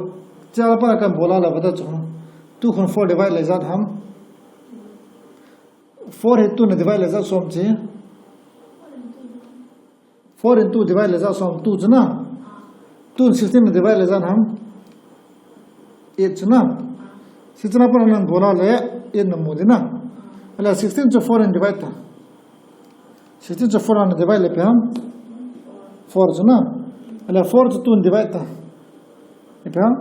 chilanga pana kan bol a le vata chu. Two khun four divide le ijat ham. Four hi two na divide le ijat som chi. Four in two divide le ijat som, two chu na. Two in sixteen na divide le ijat ham. Eight chu na. Sixteen a pana nang bol a le eight namu ding na. Ahile sixteen chu four in divide ta. Sixteen chu four in divide le ipi ham. Four chu na. Ahile four chu two in divide ta. Ipi ham.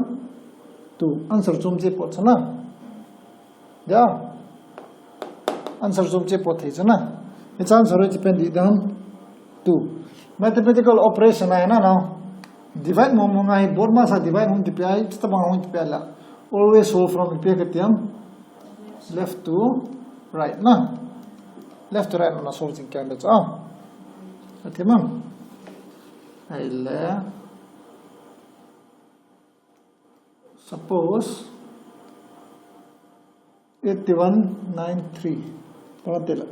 Two. Answer chu um che pot chu na. Ya. Answer chu um che pot thei chu na. Hiche answer chu ipi ham dih dam. Two. Mathematical operation ahi na, no. Divide mong mong ahi, board masa divide hung kipe ahi, chuti bang hung kipe la. Always solve from ipi kati ham. Left to right na. Left to right na solve jing kei ding chu. Ah. Ati mam. Ahile. Suppose eighty-one nine three. Tama tela.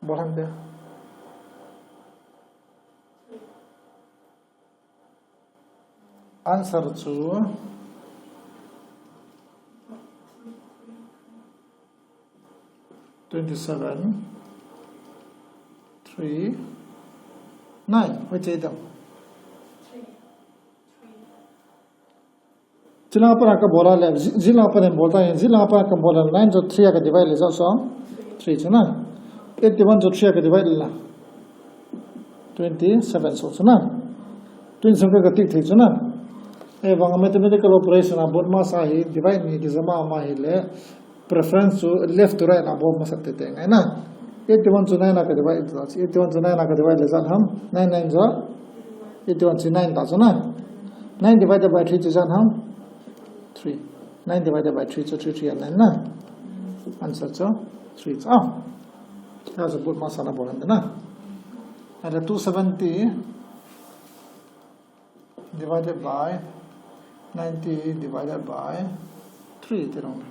Bol hon de. Answer chu twenty-seven, three, nine. Hoi che dam. Chilanga pana ka bol a le, ji-, chilanga pana bol ta, chilanga pana ka bol a le, nine chu three a ka divide le ijat som, three chu na. Eighty-one chu three a ka divide le la. Twenty-seven so chu na. Twenty-seven ka tick thei chu na. Ahivang mathematical operation a board masa hi divide ni kijama ma hi le preference chu left to right a bol masa tete ngai na. Eighty-one chu nine a ka divide, eighty-one chu nine a ka divide le ijat ham. Nine nine ja. Eighty-one chu nine ta chu na. Nine divided by three chu ijat ham. Three. Nine divided by three chu three three a nine na. Answer chu three chu. Ah. That's a board masa na bol hon de na. And the two seventy divided by ninety divided by three ti dong.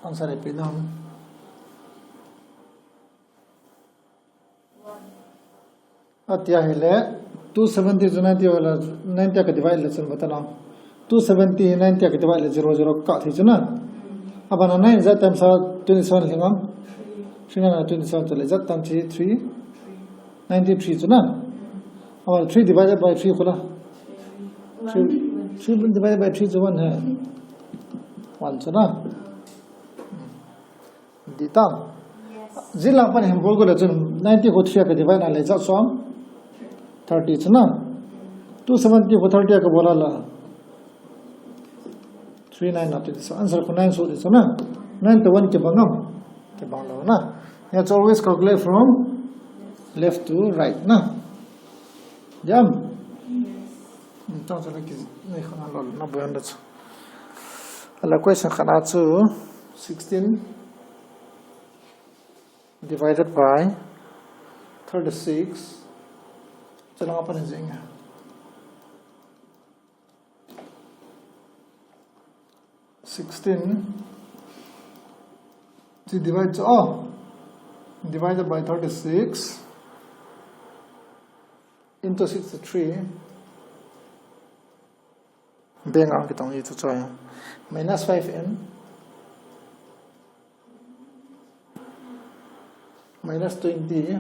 Answer ipi ham. Ati ahile, two seventy chu ninety wala, ninety a ka divide le chun vata na. Two seventy ninety a ka divide le zero zero ka thei chu na. Abana nine ijat tam sa twenty-seven lhing ham. Three nine twenty-seven chu le ijat tam chi three. Ninety-three chu na. Abana three divided by three kula. Three, three divided by three chu one hai. One chu na. Dih tam. Chilanga pana hin bol go le chun ninety khu three a ka divide na le ijat som. Thirty chu na. Two seventy khu thirty a ka bol a le. Three nine na twenty-seven. Answer khu nine so ding chu na. Nine to one kibang ham. Kibang lou na. Let's always calculate from left to right na. Yam. Hmm, tang chu na ki, na khan lo na bol hon de chu. Ahile question khat na chu sixteen divided by thirty-six. Chilanga pana jing. Sixteen. Chi divide chu, oh. Divided by thirty-six into sixty-three. Beng a kitong hi chu choi. Minus five n. Minus twenty.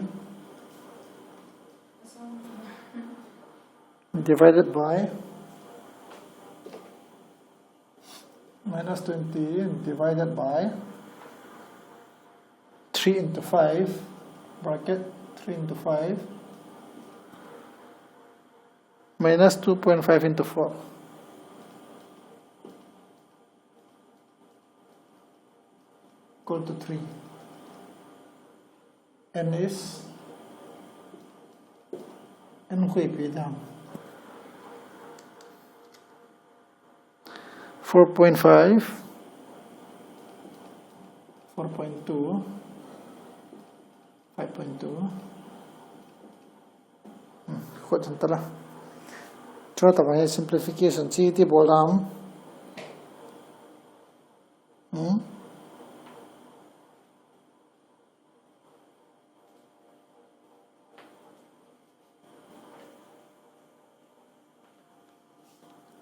Divided by, minus twenty divided by three into five, bracket three into five, minus two point five into four. Equal to three. N is, n khu ipi dam. Four point five, four point two, five point two. Hmm, khut han tala. Chua tabang hi simplification chi ti bol dam. Hmm?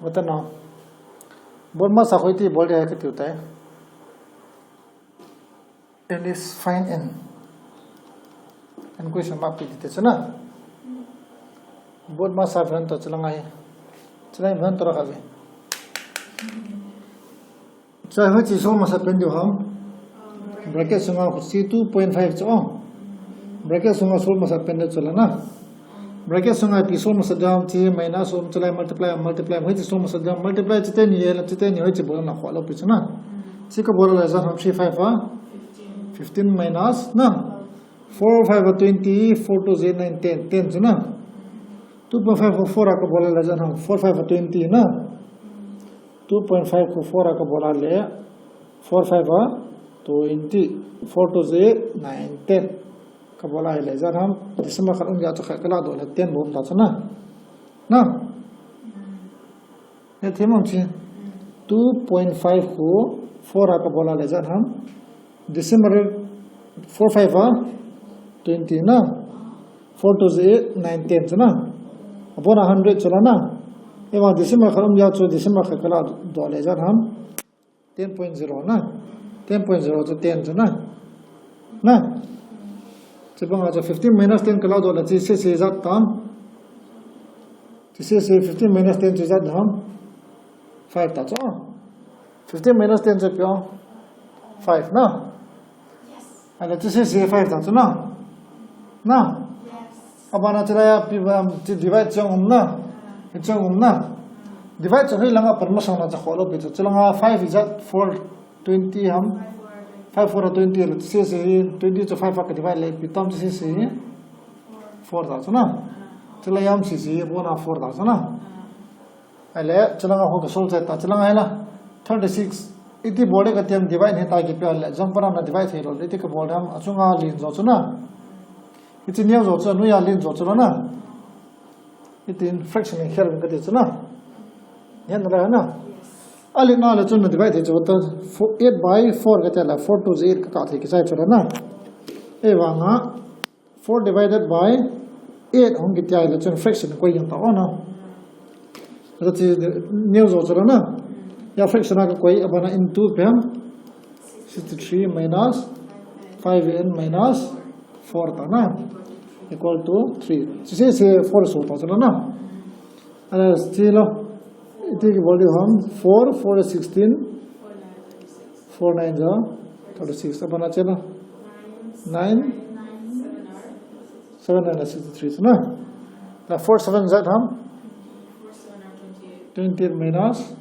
Bata na. BODMAS a koi ti bol dia kati utai. N is find N. N question mark pi ti te chuna. BODMAS a ven to chula ngai. Chula ven to ra ka ve. Chai hoiche solve masa pen diu ham. Bracket sunga C two point five chu. Bracket sunga solve masa pen diu chula na. Bracket sunga ipi solve masa diu ham chi minus um chulai multiply, multiply. Hoiche solve masa diu ham. Multiply chite ni ye la chite ni hoiche bol na kho lo pi chuna. Chi ka bol la jan ham three five a. Fifteen minus na. Four five a twenty, four two eight nine ten, ten chuna. Two point five four a ka bol la jan ham. Four five a twenty na. Two point five ko four a ka bol a le, four five a twenty, four two eight nine ten. Ka bol a le jan ham, decimal khat um ya chu khat ka la doh le ten bol ta chuna. Na? Ne thim um chi. Two point five ko four a ka bol a le jan ham. Decimal four five a twenty na. Four two eight nine ten chuna. Abona hundred chula na. Ewa decimal khat um ya chu decimal khat ka la doh le jan ham. Ten point zero na. Ten point zero chu ten chuna. Na. Chibang a chu fifteen minus ten ka la doh le chi se se jat tam. Chi se se fifteen minus ten chu jat ham. Five ta chu. Fifteen minus ten chu pio. Five na. Ahile chi se se five ta chu na. Na. Abana chila ya pi ba chi divide chong um na. Hi chong um na. Divide chu hi langa permission na cha kholo pi chu. Chilanga five is that four twenty ham. Five four twenty le chi se se twenty chu five a ka divide le pi tam chi se se four ta chu na. Chila yam chi se bona four ta chu na. Ahile, chilanga ho ka solve ta, chilanga hila, thirty-six. Iti bol le ka tiam divide ni ta ki pe le, jong para na divide thei lo, iti ka bol dam, achunga lin jo chuna. Iti neo jo chuna, nuya lin jo chuna na. Iti in fraction in khel ka ti chuna. Yan la na. Ali na le chuna divide thei chu ta, four, eight by four ka ti la, four two eight ka ka thei ki sai chuna na. E wa nga, four divided by eight hung kiti a le chun fraction koi jong ta o na. Ati neo jo chula na. Ya fraction a ka koi abana into pem. Sixty-three minus five n minus four ta na. Equal to three. Chi se se four so ta chula na. Ala stilo. Iti ki bol di ham four, four sixteen. Four nine ja thirty-six. Abana chela. Nine. Seven nine sixty-three na. Na four seven ja ham. Twenty-eight minus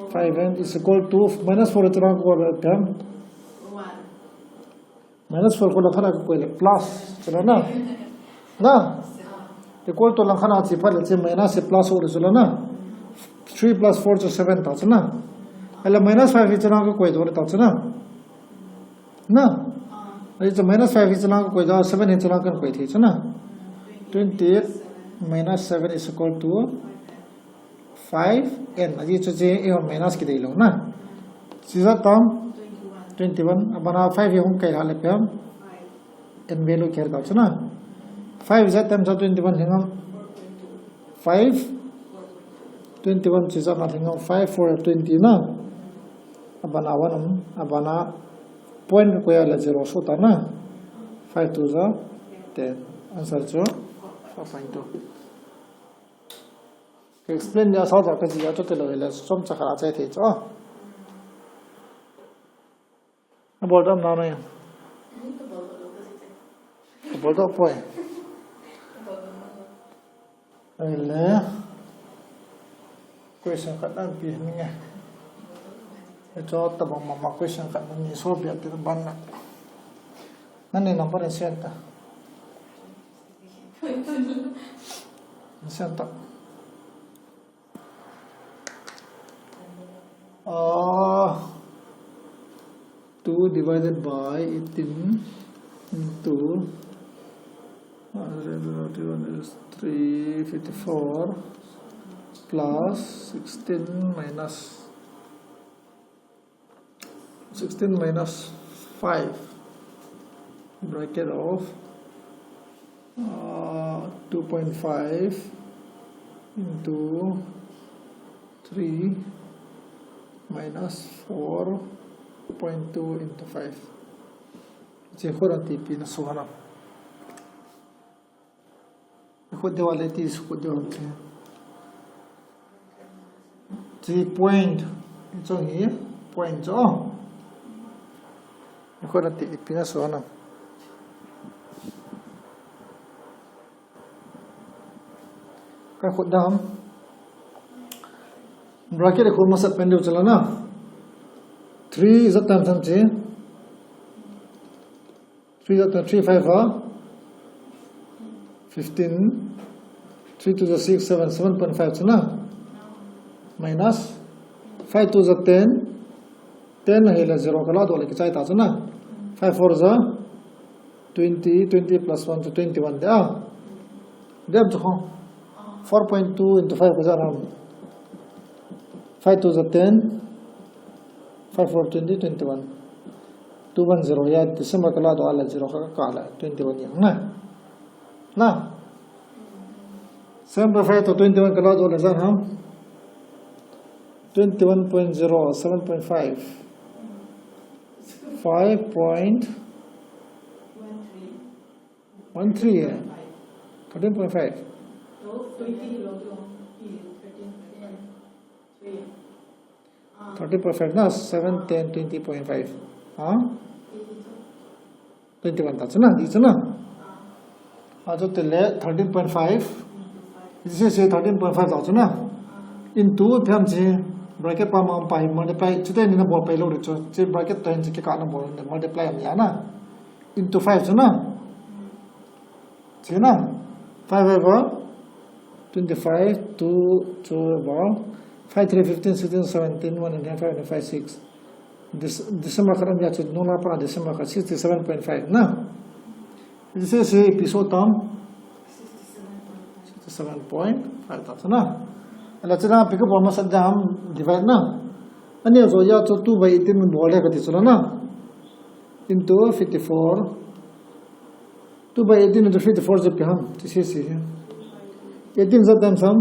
five n is equal to minus four chela ko ham. Minus four ko langkhat a ka koi le plus chula na. Na. Equal to langkhat a chi phat le chi minus chi plus ho le chula na. Three plus four chu seven ta chula. Ahile minus five hi chula ka koi doh le ta chula. Na. Ahile chu minus five hi chula ka koi doh, seven hi chula ka koi thei chula. Twenty-eight minus seven is equal to five n, aji chu chi, e, minus ki dei lo na. Chi ja tam? Twenty-one. Abana five hi hung kai ha le pem. N value ki her ta chuna. Five ja tam ja twenty-one hi ngam. Five. Twenty-one chi ja na hi ngam. Five four twenty na. Abana one um. Abana point ko ya le zero so ta na. Five two ja ten. Answer chu four point two. Ka explain dia sa ja ka ji ya to te lo le som cha kha chai thei cho. Na bol dam na na ya. Ka bol do poi. Ai le. Question khat nan pi ni nge. E cho ta bang mama question khat nan ni so bia te ban na. Nan ni number en sian ta. Sian ta. Uh, two divided by eighteen into three fifty-four plus sixteen minus sixteen minus five, bracket of uh, two point five into three minus four point two into five. Hiche khu nati ipi nasoh ham. Khu deu le ti khu deu le. Three point. Hiche hi point chu. Khu nati ipi nasoh ham. Ka khu dam. Bracket khu masa pen deu chala na. Three is a time time chi. Three, three five are fifteen, three two are six, seven, seven point five chu na. Minus five two are ten, ten hile zero kala doh le kichai ta chu na. Five four are twenty, twenty plus one chu twenty-one de a. Dem chu kho. Four point two into five kajat ham. Five two are ten, five four twenty, twenty-one. Two one zero ya, decimal kala doh le zero kha kala, twenty-one ya na. Na. Seven point five to twenty-one kala doh le jat ham. Twenty-one point zero, seven point five. Five point one three ya. Thirteen point five. Thirteen point five na, seven, ten, twenty point five. Ha? Twenty-one ta chu na, di chu na. A chu tile thirteen point five. Hiche se thirteen point five ta chu na. Into them chi bracket pa ma pa hi multiply. Chuteni nabol pai lou ri chu. Chi bracket toh hin chi kikah nabol le multiply am ya na. Into five chu na. Chi na. Five five are twenty-five, two, two are five three fifteen, sixteen, seventeen, one and five and five six. Dec-, decimal khat um ya chu nung la pa decimal khat sixty-seven point five na. Hiche se ipi soh tam? Sixty-seven point five ta chu na. Ala chu na ipi kabol masat ding ham, divide na. Ani jo ya chu two by eighteen bol le kati chu la na. Into fifty-four. Two by eighteen into fifty-four chu ipi ham. Hiche se. Eighteen jat times ham?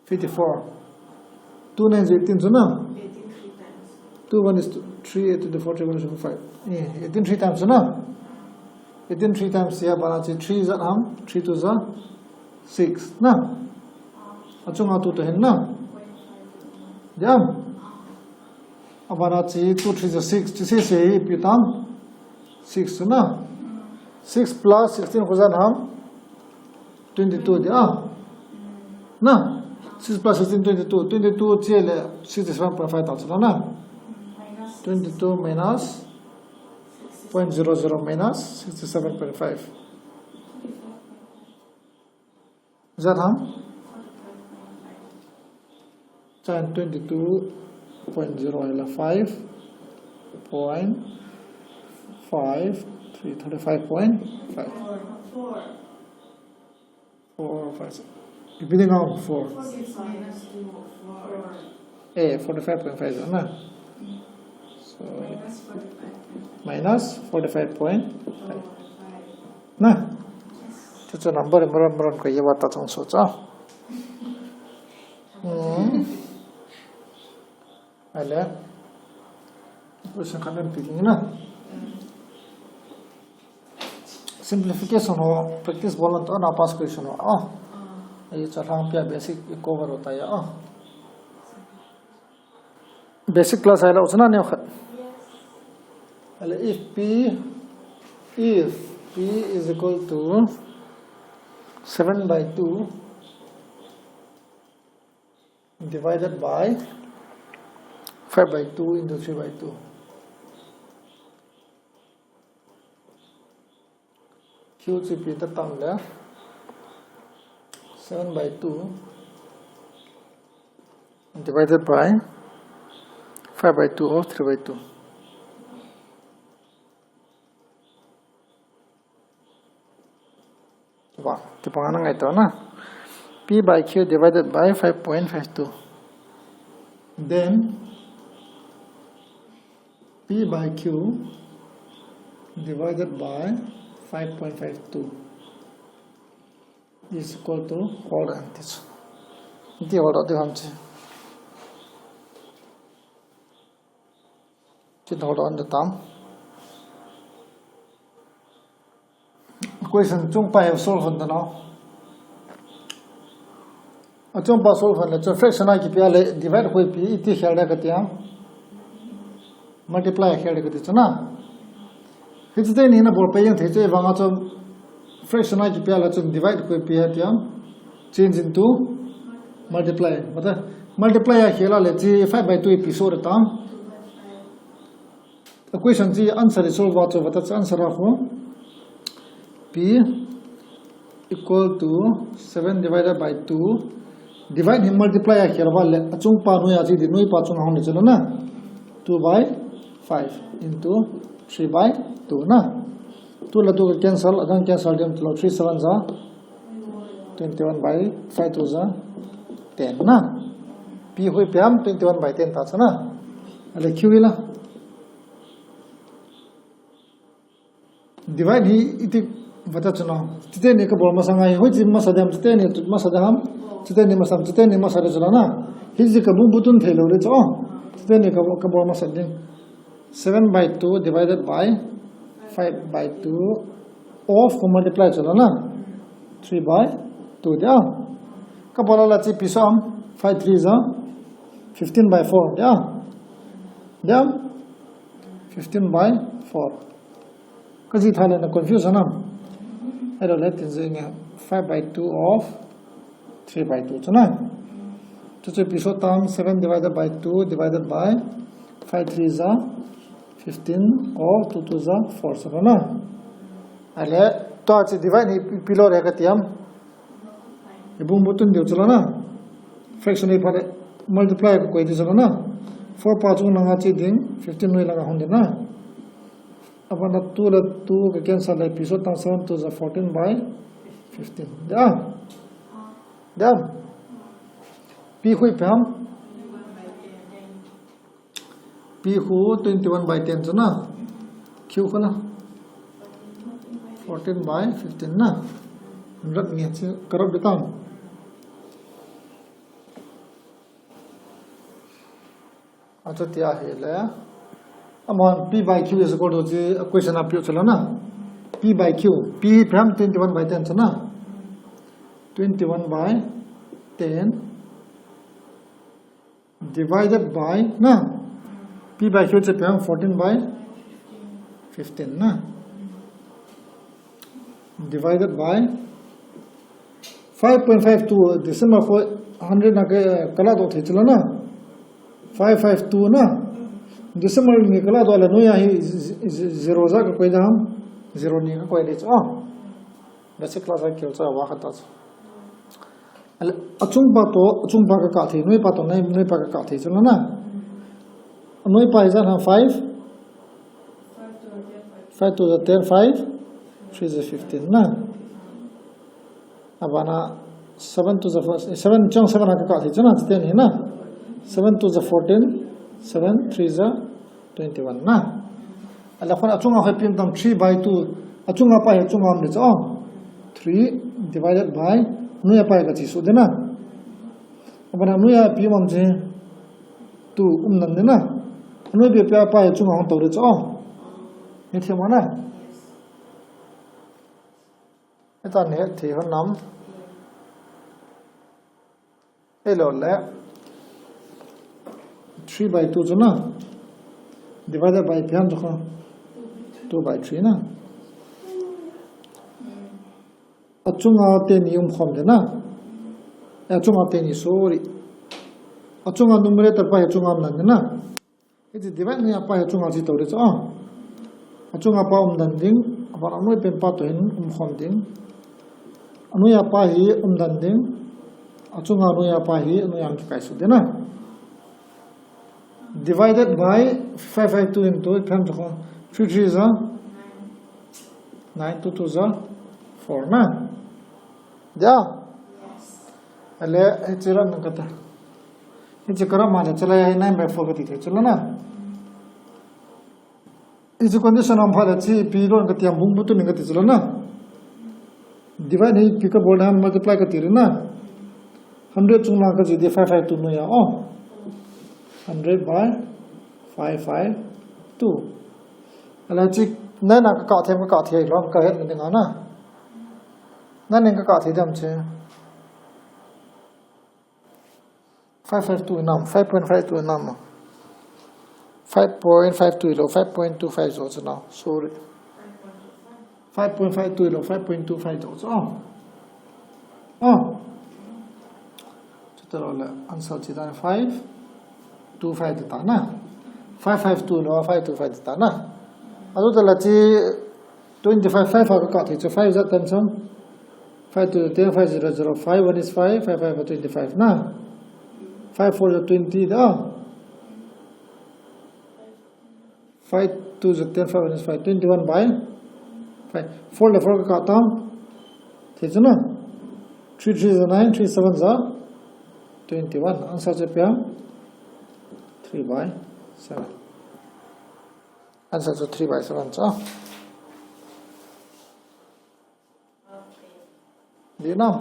Fifty-four. Two nine is eighteen chu na? Eighteen three times. Two one is two, three, eight to the four, three one is five. Eh, eighteen three times chu na? Eighteen three times ya, abana chu three jat ham, three two are six na? Achunga two toh hin na? Jam. Abana chu two three are six, chu se se ipi tam? Six chu na? Six plus sixteen khu jat ham? Twenty-two di a. Na? Six plus sixteen, twenty-two. Twenty-two che le sixty-seven point five ta chu la na. Twenty-two minus point zero zero minus sixty-seven point five. Jat ham? Chan twenty-two point zero ila five point five three, thirty-five point five. Four, five, six. Ipi ding ham four. Four six minus two, four. Eh, forty-five point five na. So, minus forty-five point five. Minus forty-five point five. Na? Yes. Chuchu number maron maron ko ye wa ta chong so cha. Hmm. Ale. Question khat len pi ding na. Simplification ho practice bol lon to na past question ho. Oh. Ahi cha thang pia basic cover hota ya. Oh. Basic class ahilou chun ani khat. Ale if P, if P is equal to seven by two divided by five by two into three by two. Q chu ipi ta tam le, seven by two divided by five by two or three by two. Wa, ti panga na ngaito na. P by Q divided by five point five two. Then, P by Q divided by five point five two is equal to, hold on, this. Iti hold on, the ham chi. Hold on, the tam. Question chungpa hi solve hon tano. Achungpa solve hon le, chu fraction a kipe le, divide koi pi, iti khel da kati ham. Multiply khel da kati chu na. Hichi teni na bol pe yang thei chu, ivang a chu fraction a kipe le, chu divide koi pi ati ham. Change into multiply. Mata, multiply a khel le, chi five by two ipi so da tam. Equation chi answer i solve a chu vata chu answer a khu. P equal to seven divided by two. Divide hi multiply a khel va le, achungpa noiya chi di, noipa chunga hung ni chu na. Two by five into three by two na. Two le two ka cancel, adang cancel dem tu lo, three seven za twenty-one by five two za ten na. P hui piam twenty-one by ten ta chu na. Ale Q hi la. Divide hi iti vata chu na. Chiteni ka bol masa ngai. Hoichi masa dem, chiteni masa dem. Chiteni masa, chiteni masa de chu la na. Hichi ka bung butun thei lo de chu. Chiteni ka, ka bol masa ding. Seven by two divided by five by two of, ko multiply chu la na. Three by two dia. Ka bol la chi pi so ham, five three za fifteen by four dia. Dia. Fifteen by four. Ka ji tha le na confusion am. Hello, let us say five by two of three by two chu na. Chu chu pi so tam, seven divided by two divided by five three za fifteen of two two za four chu na. Ale, to chi divide ni pi lo re ka tiam. Ibung butun diu chu la na. Fraction i pha le multiply ka koi di chu la na. Four pa chung langa chi ding, fifteen noi langa hung di na. Abana two le two ka cancel le, pi so tam, seven two za fourteen by fifteen. Da. Da. P hui pe ham. P khu twenty-one by ten chu na. Q khu la fourteen by fifteen na. Rat nge chi karap bitang. Achu tia hi le. Amahon P by Q is equal to chi question a pi chu la na. P by Q. P prime twenty-one by ten chu na. Twenty-one by ten. Divided by na. P by Q chu pem fourteen by fifteen na. Divided by five point five two, decimal point hundred na ka, ka la doh thei chu la na. Five five two na. Decimal ni ka la doh le noiya hi z-, z-, zero ja ka koi da ham. Zero ni ka koi de chu. Oh. Basic class a kil cha wa kha ta chu. Ale, achungpa to, achungpa ka kah thei, noipa to, noi, noipa ka kah thei chu la na. Noipa hi ijat ham, five. Five two za ten, five three za fifteen na. Abana seven two za four, seven, chung seven a ka kah thei chu na, chiten hi na. Seven two za fourteen, seven three za twenty-one na. Ale khun achunga hoi pim tam, three by two. Achunga pa hi achunga um le chu. Oh. Three divided by, noiya pa hi ka chi su de na. Abana noiya pi um am chi. Two um nan de na. Noipi pa hi achunga hung to de chu. Oh. Ni thei mo na. Eta ni thei hon nam. Elo le three by two chu na. Divided by ipi ham chu kha. Two by three na. Achunga teni um khom de na. Eh, achunga teni, sorry. Achunga numerator pa hi achunga um nan de na. Hiche divide noiya pa hi achunga chi to de chu. Ah. Achunga pa um dan ding, abana anoi pen pa to hin um khom ding. Anoiya pa hi um dan ding. Achunga noiya pa hi anoiya kikai su de na. Divided by five five two into, ipi ham chu kha, three three za nine, two two za four na. Dia? Ale, hiche ran na kata. Hiche ka ran ma le, chule nine by four kati thei chu la na. Hiche condition ham phat le hiche ipi lou ding kati ham, bung bu tun ding kati chu lou na. Divide hi ipi kabol ding ham, multiply kati ding na. Hundred chung lang kaji di five five two noi a, oh. Hundred by five five two. Ahile hiche nine a kakah thei, kakah thei lou, kahet ding a na. Nine in kakah thei ding ham hiche. Five five two nam, five point five two nam. Five point five two lou, five point two five jo chu na. Sorry. Five point five two lou, five point two five jo chu. Oh. Oh. Chuti lou le, answer chu ta five two five ta na. Five five two lou, five two five ta na. Adu ta la chi Twenty-five, five a kakah thei chu five zat times ham. Five two ten, five zero zero, five one is five, five five are twenty-five na. Five four are twenty da. Five two are ten, five one is five, twenty-one by five. Four le four kakah tam. Thei chu na. Three three are nine, three seven are twenty-one. Answer chu ipi ham? Three by seven. Answer chu three by seven chu. Di na.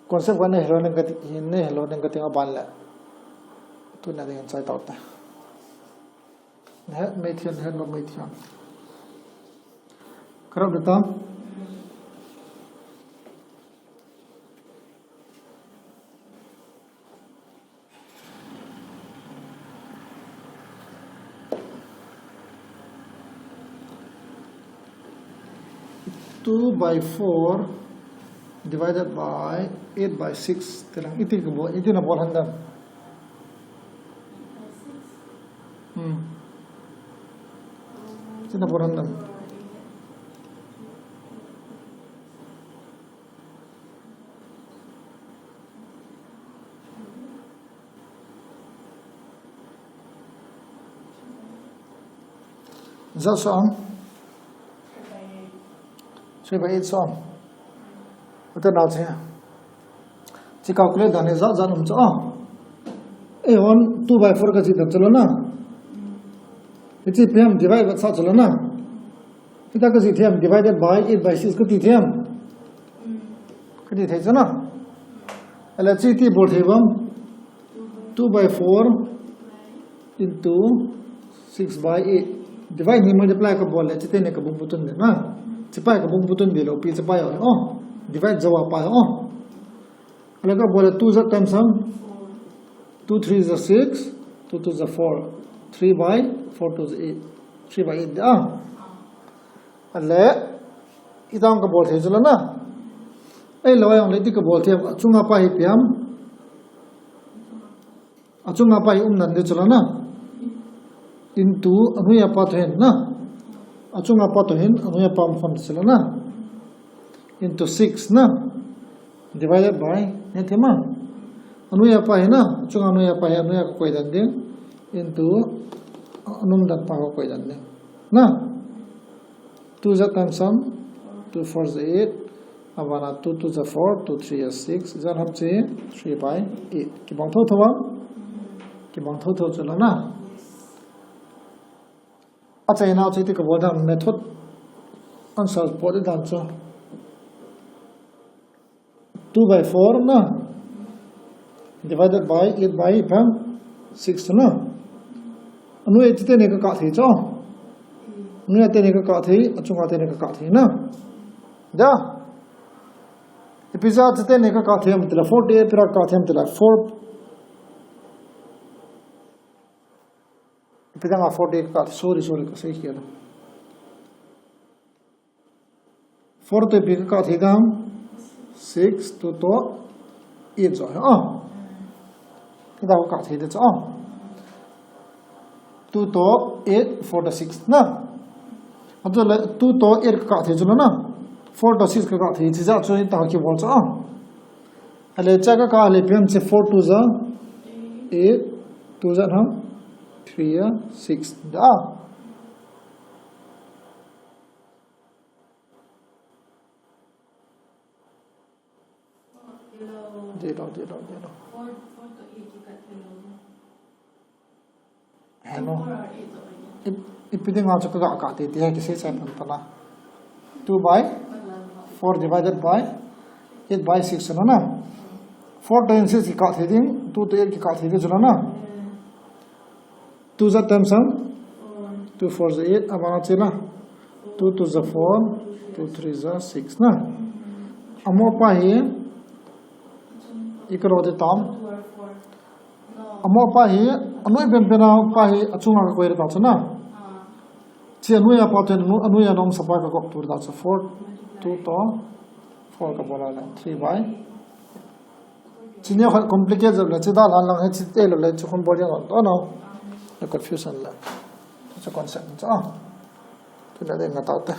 Concept ka nei hello ning kati, nei hello ning kati nga ban le. Tuna ding chai tau te. Ne, mei thian, hello mei thian. Karap de tam. Two by four divided by eight by six. Tilang iti ka bol, iti na bol han dam. Hmm. Iti na bol han dam. Za som. Three by eight som. Ute nau che. Chi calculate dan ni za za um cho. Eh, one, two by four ka chi dan chalo na. Hichi ipi ham divide sa chalo na. Hita ka chi ipi ham divided by eight by six ka ti ipi ham. Ka ti thei chu na. Ahile chi iti bol thei ham. Two by four into six by eight. Divide ni multiply ka bol le, chite ni ka bung putun de na. Chipai ka bung putun de lo, pi chipai o. Oh, divide jawa pa o. Ahile ka bol le two za times ham. Two three za six, two two za four. Three by four two za eight. Three by eight de a. Ahile, itang ka bol thei chu lo na. Ei lo ayong le iti ka bol thei, achunga pa hi ipi ham. Achunga pa hi um nan de chu lo na. Into, anoiya pa toh hin na. Achunga pa toh hin, anoiya pa um khon chu lo na. Into six na. Divided by, ne thei ma. Anoiya pa hi na, achunga anoiya pa hi, anoiya ka koi dan ding. Into, anung dan pa ka koi dan ding. Na. Two za times ham, two four za eight, abana two two za four, two three za six, za ham chi, three by eight. Kibang thotho ham? Kibang thotho chu lo na. Achaina chu iti ka bol dan method answer pot dan chu. Two by four na. Divided by eight by ipi ham six na. Anoiya chite ni ka kah thei chu. Anoiya te ni ka kah thei, achunga te ni ka kah thei na. Da. Ipi ja chite ni ka kah thei ham tile forty-eight pi ra kah thei ham tile four. Ipi dang a forty-eight ka, sorry, sorry, ka sei khel. Four toh ipi ka kah thei dam? Six, two toh eight jo. Ah. Hita ka kah thei de chu. Two toh eight, four toh six na. Achu le two toh eight ka kah thei chu na. Four toh six ka kah thei chu ja chu hita kibol chu. Ale cha ka kah le pen che four two ja eight, two ja ham three ja six da. Zero, zero, zero. No. Ipi dinga chu ka ga kah thei ti hi kisei chai pan ta na. Two by four divided by eight by six na na. Four to six kikah thei ding, two to eight kikah thei ding chu na na. Two za ten sang? Two four za eight, abang a che na. Two two za four, two three za six na. Amo pa hi, i ka lo te tam. Amo pa hi, anoi pen pen a pa hi, achunga ka koi ta chu na. Chi anoi a pa ten, anoi a nom sa pa ka kop tu ta chu four, two to four ka bol a le, three by. Chi ni khat complicate jep le, chi da lan lang hi chi te lo le, chu khun bol yang to no. The confusion le. Chu concept cha. Tu na de nga ta te.